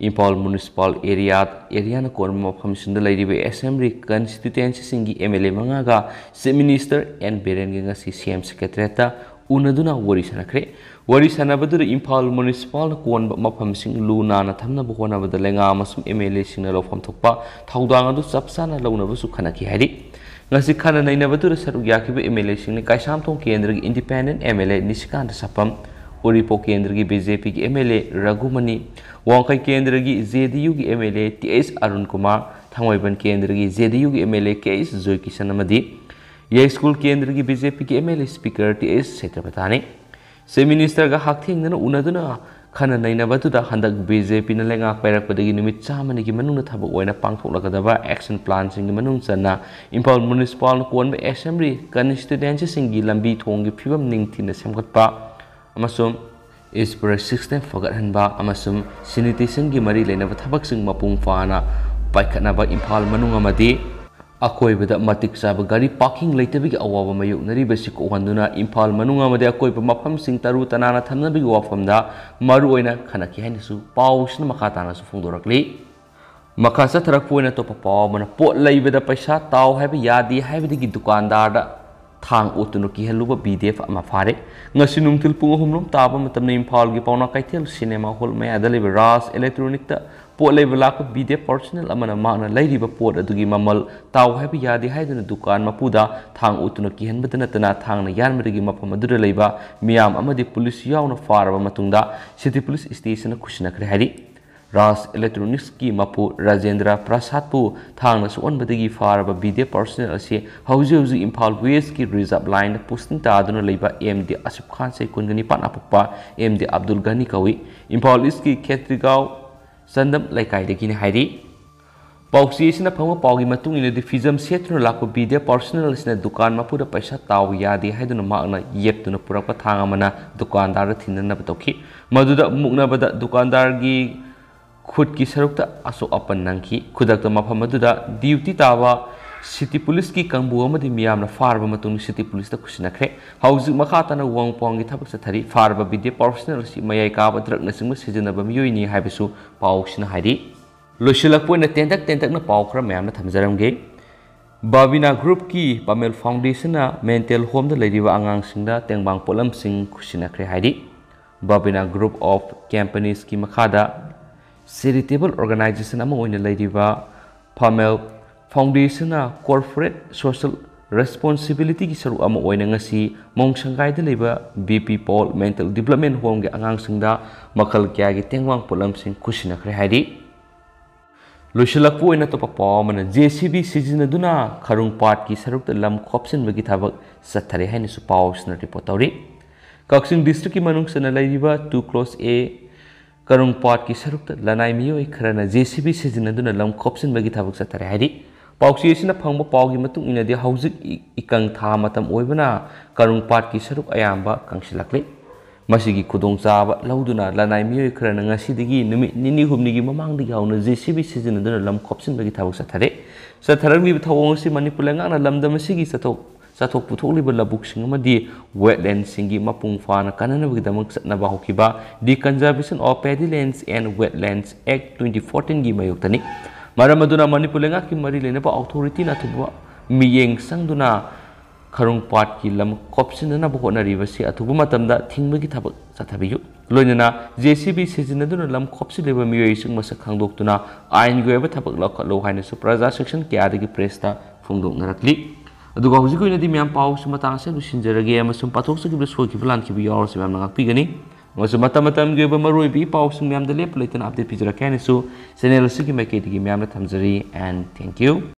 ꯏꯝꯐꯥꯜ ꯃ꯭ꯌꯨꯅꯤꯁꯤꯄꯥꯜ ꯑꯦꯔꯤꯌꯥ, ꯑꯦꯔꯤꯌꯥꯅ ꯀꯣꯟꯕ ꯃꯐꯝꯁꯤꯡꯗ ꯂꯩꯔꯤꯕ ꯑꯦꯁꯦꯝꯕ꯭ꯂꯤ ꯀꯟꯁꯇꯤꯇ꯭ꯋꯦꯟꯁꯤꯁꯤꯡꯒꯤ ꯑꯦꯝ ꯑꯦꯜ ꯑꯦ ꯃꯉꯥꯒ ꯆꯤꯐ ꯃꯤꯅꯤꯁꯇꯔ ꯑꯦꯟ ꯕꯤꯔꯦꯟꯒ ꯉꯁꯤ ꯁꯤ ꯑꯦꯝ ꯁꯦꯀ꯭ꯔꯦꯇꯔꯤꯌꯦꯠꯇ ꯎꯅꯗꯨꯅ ꯋꯥꯔꯤ ꯁꯥꯟꯅꯈ꯭ꯔꯦ꯫ ꯋꯥꯔꯤ ꯁꯥꯟꯅꯕꯗꯨꯗ ꯏꯝꯐꯥꯜ ꯃ꯭ꯌꯨꯅꯤꯁꯤꯄꯥꯜꯅ ꯀꯣꯟꯕ ꯃꯐꯝꯁꯤꯡ ꯂꯨ ꯅꯥꯟꯅ ꯊꯝꯅꯕ ꯍꯣꯠꯅꯕꯗ ꯂꯩꯉꯥꯛ ꯑꯃꯁꯨꯡ ꯑꯦꯝ ꯑꯦꯜ ꯑꯦꯁꯤꯡꯅ ꯂꯧꯐꯝ ꯊꯣꯛꯄ ꯊꯧꯗꯥꯡ ꯑꯗꯨ ꯆꯞ ꯆꯥꯅ ꯂꯧꯅꯕꯁꯨ ꯈꯟꯅꯈꯤ ꯍꯥꯏꯔꯤ꯫ ꯉꯁꯤ ꯈꯟꯅ ꯅꯩꯅꯕꯗꯨꯗ ꯁꯔꯨꯛ ꯌꯥꯈꯤꯕ ꯑꯦꯝ ꯑꯦꯜ ꯑꯦꯁꯤꯡꯅ ꯀꯩꯁꯥꯝꯊꯣꯡ ꯀꯦꯟꯗ꯭ꯔꯒꯤ ꯏꯟꯗꯤꯄꯦꯟꯗꯦꯟꯠ ꯑꯦꯝ ꯑꯦꯜ ꯑꯦ ꯅꯤꯁꯤꯀꯥꯟꯇ ꯁꯥꯄꯝ, ꯎꯔꯤꯄꯣꯛ ꯀꯦꯟꯗ꯭ꯔꯒꯤ ꯕꯤ ꯖꯦ ꯄꯤꯒꯤ ꯑꯦꯝ ꯑꯦꯜ ꯑꯦ ꯔꯘꯨꯃꯅꯤ, ꯋꯥꯡꯈꯩ ꯀꯦꯟꯗ꯭ꯔꯒꯤ ꯖꯦ ꯗꯤ ꯌꯨꯒꯤ M L A T H Arun Kumar, Thangmeiband ꯀꯦꯟꯗ꯭ꯔꯒꯤ ꯖꯦ ꯗꯤ ꯌꯨꯒꯤ M L A K H Joykishan ꯑꯃꯗꯤ ꯌꯥꯏꯁ꯭ꯀꯨꯜ ꯀꯦꯟꯗ꯭ꯔꯒꯤ ꯕꯤ ꯖꯦ ꯄꯤꯒꯤ M L A speaker T H ꯁꯇ꯭ꯌꯄ꯭ꯔꯇꯥꯅꯤ꯫ ꯆꯤꯐ ꯃꯤꯅꯤꯁꯇꯔꯒ ꯍꯛꯊꯦꯡꯅꯅ ꯎꯅꯗꯨꯅ ꯈꯟꯅ ꯅꯩꯅꯕꯗꯨꯗ ꯍꯟꯗꯛ ꯕꯤ ꯖꯦ ꯄꯤꯅ ꯂꯩꯉꯥꯛ ꯄꯥꯏꯔꯛꯄꯗꯒꯤ ꯅꯨꯃꯤꯠ ꯆꯥꯝꯃꯅꯤꯒꯤ ꯃꯅꯨꯡꯗ ꯊꯕꯛ ꯑꯣꯏꯅ ꯄꯥꯡꯊꯣꯛꯂꯒꯗꯕ ꯑꯦꯛꯁꯟ ꯄ꯭ꯂꯥꯟꯁꯤꯡꯒꯤ ꯃꯅꯨꯡ ꯆꯟꯅ ꯏꯝꯐꯥꯜ ꯃ꯭ꯌꯨꯅꯤꯁꯤꯄꯥꯜꯅ ꯀꯣꯟꯕ ꯑꯦꯁꯦꯝꯕ꯭ꯂꯤ ꯀꯟꯁꯇꯤꯇ꯭ꯋꯦꯟꯁꯤꯁꯤꯡꯒꯤ ꯂꯝꯕꯤ ꯊꯣꯡꯒꯤ ꯐꯤꯕꯝ ꯅꯤꯡꯊꯤꯅ ꯁꯦꯝꯒꯠꯄ ꯑꯃꯁꯨꯡ ꯏꯁꯄ꯭ꯔꯦ ꯁꯤꯁꯇꯦꯝ ꯐꯒꯠꯍꯟꯕ ꯑꯃꯁꯨꯡ ꯁꯦꯅꯤꯇꯦꯁꯟꯒꯤ ꯃꯔꯤ ꯂꯩꯅꯕ ꯊꯕꯛꯁꯤꯡ ꯃꯄꯨꯡ ꯐꯥꯅ ꯄꯥꯏꯈꯠꯅꯕ, ꯏꯝꯐꯥꯜ ꯃꯅꯨꯡ ꯑꯃꯗꯤ ꯑꯀꯣꯏꯕꯗ ꯃꯇꯤꯛ ꯆꯥꯕ ꯒꯥꯔꯤ ꯄꯥꯔꯀꯤꯡ ꯂꯩꯇꯕꯒꯤ ꯑꯋꯥꯕ ꯃꯥꯌꯣꯛꯅꯔꯤꯕꯁꯤ ꯀꯣꯛꯍꯟꯗꯨꯅ ꯏꯝꯐꯥꯜ ꯃꯅꯨꯡ ꯑꯃꯗꯤ ꯑꯀꯣꯏꯕ ꯃꯐꯝꯁꯤꯡ ꯇꯔꯨ ꯇꯅꯥꯟꯅ ꯊꯝꯅꯕꯒꯤ ꯋꯥꯐꯝꯗ ꯃꯔꯨꯑꯣꯏꯅ ꯈꯟꯅꯈꯤ ꯍꯥꯏꯅꯁꯨ ꯄꯥꯎꯁꯤꯅ ꯃꯈꯥ ꯇꯥꯅꯁꯨ ꯐꯣꯡꯗꯣꯔꯛꯂꯤ꯫ ꯃꯈꯥ ꯆꯠꯊꯔꯛꯄ ꯑꯣꯏꯅ ꯑꯇꯣꯞꯄ ꯄꯥꯎ ꯑꯃꯅ, ꯄꯣꯠ ꯂꯩꯕꯗ ꯄꯩꯁꯥ ꯇꯥꯎ ꯍꯥꯏꯕ ꯌꯥꯗꯦ ꯍꯥꯏꯕꯗꯒꯤ ꯗꯨꯀꯥꯟꯗꯥꯔꯗ ꯊꯥꯡ ꯑꯣꯠꯇꯨꯅ ꯀꯤꯍꯜꯂꯨꯕ ꯕꯤ ꯗꯤ ꯑꯦꯐ ꯑꯃ ꯐꯥꯔꯦ꯫ ꯉꯁꯤ ꯅꯨꯡꯊꯤꯜ ꯄꯨꯡ ꯑꯍꯨꯝ ꯂꯣꯝ ꯇꯥꯕ ꯃꯇꯝꯗ ꯏꯝꯐꯥꯜꯒꯤ ꯄꯥꯎꯅꯥ ꯀꯩꯊꯦꯜ ꯁꯤꯅꯦꯃꯥ ꯍꯣꯜ ꯃꯌꯥꯗ ꯂꯩꯕ ꯔꯥꯖ ꯏꯂꯦꯛꯇ꯭ꯔꯣꯅꯤꯛꯇ ꯄꯣꯠ ꯂꯩꯕ ꯂꯥꯛꯄ ꯕꯤ ꯗꯤ ꯑꯦꯐ ꯄꯥꯔꯁꯣꯅꯦꯜ ꯑꯃꯅ ꯃꯍꯥꯛꯅ ꯂꯩꯔꯤꯕ ꯄꯣꯠ ꯑꯗꯨꯒꯤ ꯃꯃꯜ ꯇꯥꯎ ꯍꯥꯏꯕ ꯌꯥꯗꯦ ꯍꯥꯏꯗꯨꯅ ꯗꯨꯀꯥꯟ ꯃꯄꯨꯗ ꯊꯥꯡ ꯑꯣꯠꯇꯨꯅ ꯀꯤꯍꯟꯕꯗ ꯅꯠꯇꯅ ꯊꯥꯡꯅ ꯌꯥꯟꯕꯗꯒꯤ ꯃꯐꯝ ꯑꯗꯨꯗ ꯂꯩꯕ ꯃꯤꯌꯥꯝ ꯑꯃꯗꯤ ꯄꯨꯂꯤꯁ ꯌꯥꯎꯅ ꯐꯥꯔꯕ ꯃꯇꯨꯡꯗ ꯁꯤꯇꯤ ꯄꯨꯂꯤꯁ ꯁ꯭ꯇꯦꯁꯟꯗ ꯈꯨꯠꯁꯤꯟꯅꯈ꯭ꯔꯦ ꯍꯥꯏꯔꯤ꯫ ꯔꯥꯖ ꯏꯂꯦꯛꯇ꯭ꯔꯣꯅꯤꯛꯁꯀꯤ ꯃꯄꯨ ꯔꯥꯖꯦꯟꯗ꯭ꯔ ꯄ꯭ꯔꯁꯥꯗꯄꯨ ꯊꯥꯡꯅ ꯁꯣꯛꯍꯟꯕꯗꯒꯤ ꯐꯥꯔꯕ ꯕꯤ ꯗꯤ ꯑꯦꯐ ꯄꯥꯔꯁꯣꯅꯦꯜ ꯑꯁꯤ ꯍꯧꯖꯤꯛ ꯍꯧꯖꯤꯛ ꯏꯝꯐꯥꯜ ꯋꯦꯁꯀꯤ ꯔꯤꯖꯥꯔꯚ ꯂꯥꯏꯟꯗ ꯄꯣꯁꯇꯤꯡ ꯇꯥꯗꯨꯅ ꯂꯩꯕ ꯑꯦꯝ ꯗꯤ ꯑꯁꯤꯐ ꯈꯥꯟꯁꯦ ꯀꯨꯟꯒ ꯅꯤꯄꯥꯟ ꯑꯄꯣꯛꯄ ꯑꯦꯝ ꯗꯤ ꯑꯕꯗꯨꯜ ꯒꯅꯤ ꯀꯧꯏ꯫ ꯏꯝꯐꯥꯜ ꯏꯁꯀꯤ ꯈꯦꯇ꯭ꯔꯤꯒꯥꯎ ꯆꯟꯗꯝ ꯂꯩꯀꯥꯏꯗꯒꯤꯅꯤ ꯍꯥꯏꯔꯤ꯫ ꯄꯥꯎꯆꯦ ꯑꯁꯤꯅ ꯐꯪꯕ ꯄꯥꯎꯒꯤ ꯃꯇꯨꯡ ꯏꯟꯅꯗꯤ, ꯐꯤꯖꯝ ꯁꯦꯠꯇꯨꯅ ꯂꯥꯛꯄ ꯕꯤ ꯗꯤ ꯑꯦꯐ ꯄꯥꯔꯁꯣꯅꯦꯜ ꯑꯁꯤꯅ ꯗꯨꯀꯥꯟ ꯃꯄꯨꯗ ꯄꯩꯁꯥ ꯇꯥꯎ ꯌꯥꯗꯦ ꯍꯥꯏꯗꯨꯅ ꯃꯍꯥꯛꯅ ꯌꯦꯞꯇꯨꯅ ꯄꯨꯔꯛꯄ ꯊꯥꯡ ꯑꯃꯅ ꯗꯨꯀꯥꯟꯗꯥꯔꯗ ꯊꯤꯟꯅꯅꯕ ꯇꯧꯈꯤ꯫ ꯃꯗꯨꯗ ꯃꯨꯛꯅꯕꯗ ꯗꯨꯀꯥꯟꯗꯥꯔꯒꯤ ꯈꯨꯠꯀꯤ ꯁꯔꯨꯛꯇ ꯑꯁꯣꯛ ꯑꯄꯟ ꯅꯪꯈꯤ꯫ ꯈꯨꯗꯛꯇ ꯃꯐꯝ ꯑꯗꯨꯗ ꯗ꯭ꯌꯨꯇꯤ ꯇꯥꯕ ꯁꯤꯇꯤ ꯄꯨꯂꯤꯁꯀꯤ ꯀꯥꯡꯕꯨ ꯑꯃꯗꯤ ꯃꯤꯌꯥꯝꯅ ꯐꯥꯔꯕ ꯃꯇꯨꯡꯗ ꯁꯤꯇꯤ ꯄꯨꯂꯤꯁꯇ ꯈꯨꯠꯁꯤꯟꯅꯈ꯭ꯔꯦ꯫ ꯍꯧꯖꯤꯛ ꯃꯈꯥ ꯇꯥꯅ ꯋꯥꯡ ꯄꯥꯎꯟꯒꯤ ꯊꯕꯛ ꯆꯠꯊꯔꯤ꯫ ꯐꯥꯔꯕ ꯕꯤꯗ꯭ꯌꯥ ꯄ꯭ꯔꯣꯐꯦꯁꯅꯦꯜ ꯑꯁꯤ ꯃꯌꯥꯏ ꯀꯥꯕ ꯗ꯭ꯔꯒꯅꯆꯤꯡꯕ ꯁꯤꯖꯤꯟꯅꯕ ꯃꯤꯑꯣꯏꯅꯤ ꯍꯥꯏꯕꯁꯨ ꯄꯥꯎꯁꯤꯅ ꯍꯥꯏꯔꯤ꯫ ꯂꯣꯏꯁꯤꯜꯂꯛꯄ ꯑꯣꯏꯅ ꯇꯦꯟꯇꯛ ꯇꯦꯟꯇꯛꯅ ꯄꯥꯎ ꯈꯔ ꯃꯌꯥꯝꯅ ꯊꯝꯖꯔꯝꯒꯦ꯫ ꯕꯥꯕꯤꯅꯥ ꯒ꯭ꯔꯨꯞꯀꯤ ꯄꯥꯃꯦꯜ ꯐꯥꯎꯟꯗꯦꯁꯟꯅ ꯃꯦꯟꯇꯦꯜ ꯍꯣꯝꯗ ꯂꯩꯔꯤꯕ ꯑꯉꯥꯡꯁꯤꯡꯗ ꯇꯦꯡꯕꯥꯡ ꯄꯣꯠꯂꯝꯁꯤꯡ ꯈꯨꯠꯁꯤꯟꯅꯈ꯭ꯔꯦ ꯍꯥꯏꯔꯤ꯫ ꯕꯥꯕꯤꯅꯥ ꯒ꯭ꯔꯨꯞ ꯑꯣꯐ ꯀꯝꯄꯅꯤꯁꯀꯤ ꯃꯈꯥꯗ ꯆꯦꯔꯤꯇꯦꯕꯜ ꯑꯣꯔꯒꯅꯥꯏꯖꯦꯁꯟ ꯑꯃ ꯑꯣꯏꯅ ꯂꯩꯔꯤꯕ ꯄꯥꯃꯦꯜ ꯐꯥꯎꯟꯗꯦꯁꯟꯅ ꯀꯣꯔꯄꯣꯔꯦꯠ ꯁꯣꯁꯤꯌꯦꯜ ꯔꯦꯁꯄꯣꯟꯁꯤꯕꯤꯂꯤꯇꯤꯒꯤ ꯁꯔꯨꯛ ꯑꯃ ꯑꯣꯏꯅ ꯉꯁꯤ ꯃꯣꯡꯁꯪꯒꯥꯏꯗ ꯂꯩꯕ ꯕꯤ ꯄꯤ ꯄꯣꯜ ꯃꯦꯟꯇꯦꯜ ꯗꯤꯕꯂꯞꯃꯦꯟ ꯍꯣꯝꯒꯤ ꯑꯉꯥꯡꯁꯤꯡꯗ ꯃꯈꯜ ꯀꯌꯥꯒꯤ ꯇꯦꯡꯕꯥꯡ ꯄꯣꯠꯂꯝꯁꯤꯡ ꯈꯨꯠꯁꯤꯟꯅꯈ꯭ꯔꯦ ꯍꯥꯏꯔꯤ꯫ ꯂꯣꯏꯁꯤꯜꯂꯛꯄ ꯑꯣꯏꯅ ꯑꯇꯣꯞꯄ ꯄꯥꯎ ꯑꯃꯅ, ꯖꯦ ꯁꯤ ꯕꯤ ꯁꯤꯖꯤꯟꯅꯗꯨꯅ ꯈꯔꯨꯡ ꯄꯥꯠꯀꯤ ꯁꯔꯨꯛꯇ ꯂꯝ ꯈꯣꯞꯆꯤꯟꯕꯒꯤ ꯊꯕꯛ ꯆꯠꯊꯔꯦ ꯍꯥꯏꯅꯁꯨ ꯄꯥꯎꯁꯤꯅ ꯔꯤꯄꯣꯔꯠ ꯇꯧꯔꯤ꯫ ꯀꯛꯆꯤꯡ ꯗꯤꯁꯇ꯭ꯔꯤꯛꯀꯤ ꯃꯅꯨꯡ ꯆꯟꯅ ꯂꯩꯔꯤꯕ ꯇꯨ ꯀ꯭ꯂꯣꯁ ꯑꯦ ꯀꯔꯨꯡ ꯄꯥꯠꯀꯤ ꯁꯔꯨꯛꯇ ꯂꯅꯥꯏ ꯃꯤꯑꯣꯏ ꯈꯔꯅ ꯖꯦ ꯁꯤ ꯕꯤ ꯁꯤꯖꯤꯟꯅꯗꯨꯅ ꯂꯝ ꯈꯣꯞꯆꯤꯟꯕꯒꯤ ꯊꯕꯛ ꯆꯠꯊꯔꯦ ꯍꯥꯏꯔꯤ꯫ ꯄꯥꯎꯆꯦ ꯑꯁꯤꯅ ꯐꯪꯕ ꯄꯥꯎꯒꯤ ꯃꯇꯨꯡ ꯏꯟꯅꯗꯤ, ꯍꯧꯖꯤꯛ ꯏ-, ꯏꯀꯪ ꯊꯥ ꯃꯇꯝ ꯑꯣꯏꯕꯅ ꯀꯔꯨꯡ ꯄꯥꯠꯀꯤ ꯁꯔꯨꯛ ꯑꯌꯥꯝꯕ ꯀꯪꯁꯤꯜꯂꯛꯂꯤ꯫ ꯃꯁꯤꯒꯤ ꯈꯨꯗꯣꯡꯆꯥꯕ ꯂꯧꯗꯨꯅ ꯂꯅꯥꯏ ꯃꯤꯑꯣꯏ ꯈꯔꯅ ꯉꯁꯤꯗꯒꯤ ꯅꯨꯃꯤꯠ ꯅꯤꯅꯤ ꯍꯨꯝꯅꯤꯒꯤ ꯃꯃꯥꯡꯗꯒꯤ ꯍꯧꯅ ꯖꯦ ꯁꯤ ꯕꯤ ꯁꯤꯖꯤꯟꯅꯗꯨꯅ ꯂꯝ ꯈꯣꯞꯆꯤꯟꯕꯒꯤ ꯊꯕꯛ ꯆꯠꯊꯔꯦ꯫ ꯆꯠꯊꯔꯛꯂꯤꯕ ꯊꯧꯑꯣꯡ ꯑꯁꯤ ꯃꯅꯤꯄꯨꯔ ꯂꯩꯉꯥꯛꯅ ꯂꯝꯗꯝ ꯑꯁꯤꯒꯤ ꯆꯠꯊꯣꯛ ꯆꯥꯊꯣꯛ ꯄꯨꯊꯣꯛꯂꯤꯕ ꯂꯧꯕꯨꯛꯁꯤꯡ ꯑꯃꯗꯤ ꯋꯦꯠꯂꯦꯟꯁꯁꯤꯡꯒꯤ ꯃꯄꯨꯡ ꯐꯥꯅ ꯀꯥꯟꯅꯅꯕꯒꯤꯗꯃꯛ ꯆꯠꯅꯕ ꯍꯧꯈꯤꯕ The Conservation of Paddy Lands and Wetlands Act twenty fourteen ꯒꯤ ꯃꯥꯌꯣꯛꯇꯅꯤ꯫ ꯃꯔꯝ ꯑꯗꯨꯅ ꯃꯅꯤꯄꯨꯔ ꯂꯩꯉꯥꯛꯀꯤ ꯃꯔꯤ ꯂꯩꯅꯕ ꯑꯣꯊꯣꯔꯤꯇꯤꯅ ꯑꯊꯨꯕ ꯃꯤꯠꯌꯦꯡ ꯆꯪꯗꯨꯅ ꯈꯔꯨꯡ ꯄꯥꯠꯀꯤ ꯂꯝ ꯈꯣꯞꯆꯤꯟꯅꯅꯕ ꯍꯣꯠꯅꯔꯤꯕꯁꯤ ꯑꯊꯨꯕ ꯃꯇꯝꯗ ꯊꯤꯡꯕꯒꯤ ꯊꯕꯛ ꯆꯠꯊꯕꯤꯌꯨ꯫ ꯂꯣꯏꯅꯅ ꯖꯦ ꯁꯤ ꯕꯤ ꯁꯤꯖꯤꯟꯅꯗꯨꯅ ꯂꯝ ꯈꯣꯞꯆꯤꯜꯂꯤꯕ ꯃꯤꯑꯣꯏꯁꯤꯡ ꯃꯁꯛ ꯈꯪꯗꯣꯛꯇꯨꯅ ꯑꯥꯏꯟꯒꯤ ꯑꯣꯏꯕ ꯊꯕꯛ ꯂꯧꯈꯠꯂꯨ ꯍꯥꯏꯅꯁꯨ ꯄ꯭ꯔꯖꯥ ꯁꯦꯛꯁꯟ ꯀꯌꯥꯗꯒꯤ ꯄ꯭ꯔꯦꯁꯇ ꯐꯣꯡꯗꯣꯛꯅꯔꯛꯂꯤ꯫ ꯑꯗꯨꯒ ꯍꯧꯖꯤꯛꯀꯤ ꯑꯣꯏꯅꯗꯤ ꯃꯌꯥꯝ ꯄꯥꯎꯁꯤ ꯃꯇꯥꯡ ꯑꯁꯤꯗ ꯂꯣꯏꯁꯤꯟꯖꯔꯒꯦ, ꯑꯃꯁꯨꯡ ꯄꯥꯊꯣꯛꯆꯈꯤꯕꯗ ꯁꯣꯏꯈꯤꯕ ꯂꯥꯟꯈꯤꯕ ꯌꯥꯎꯔꯁꯨ ꯃꯌꯥꯝꯅ ꯉꯥꯛꯄꯤꯒꯅꯤ꯫ ꯑꯃꯁꯨꯡ ꯃꯇꯝ ꯃꯇꯝꯒꯤ ꯑꯣꯏꯕ ꯃꯔꯨꯑꯣꯏꯕ ꯏ ꯄꯥꯎꯁꯤꯡ ꯃꯌꯥꯝꯗ ꯂꯦꯞꯄ ꯂꯩꯇꯅ ꯑꯞꯗꯦꯠ ꯄꯤꯖꯔꯛꯀꯦ ꯍꯥꯏꯅꯁꯨ ꯆꯦꯅꯦꯜ ꯑꯁꯤꯒꯤ ꯃꯥꯏꯀꯩꯗꯒꯤ ꯃꯌꯥꯝꯗ ꯊꯝꯖꯔꯤ꯫ And thank you꯫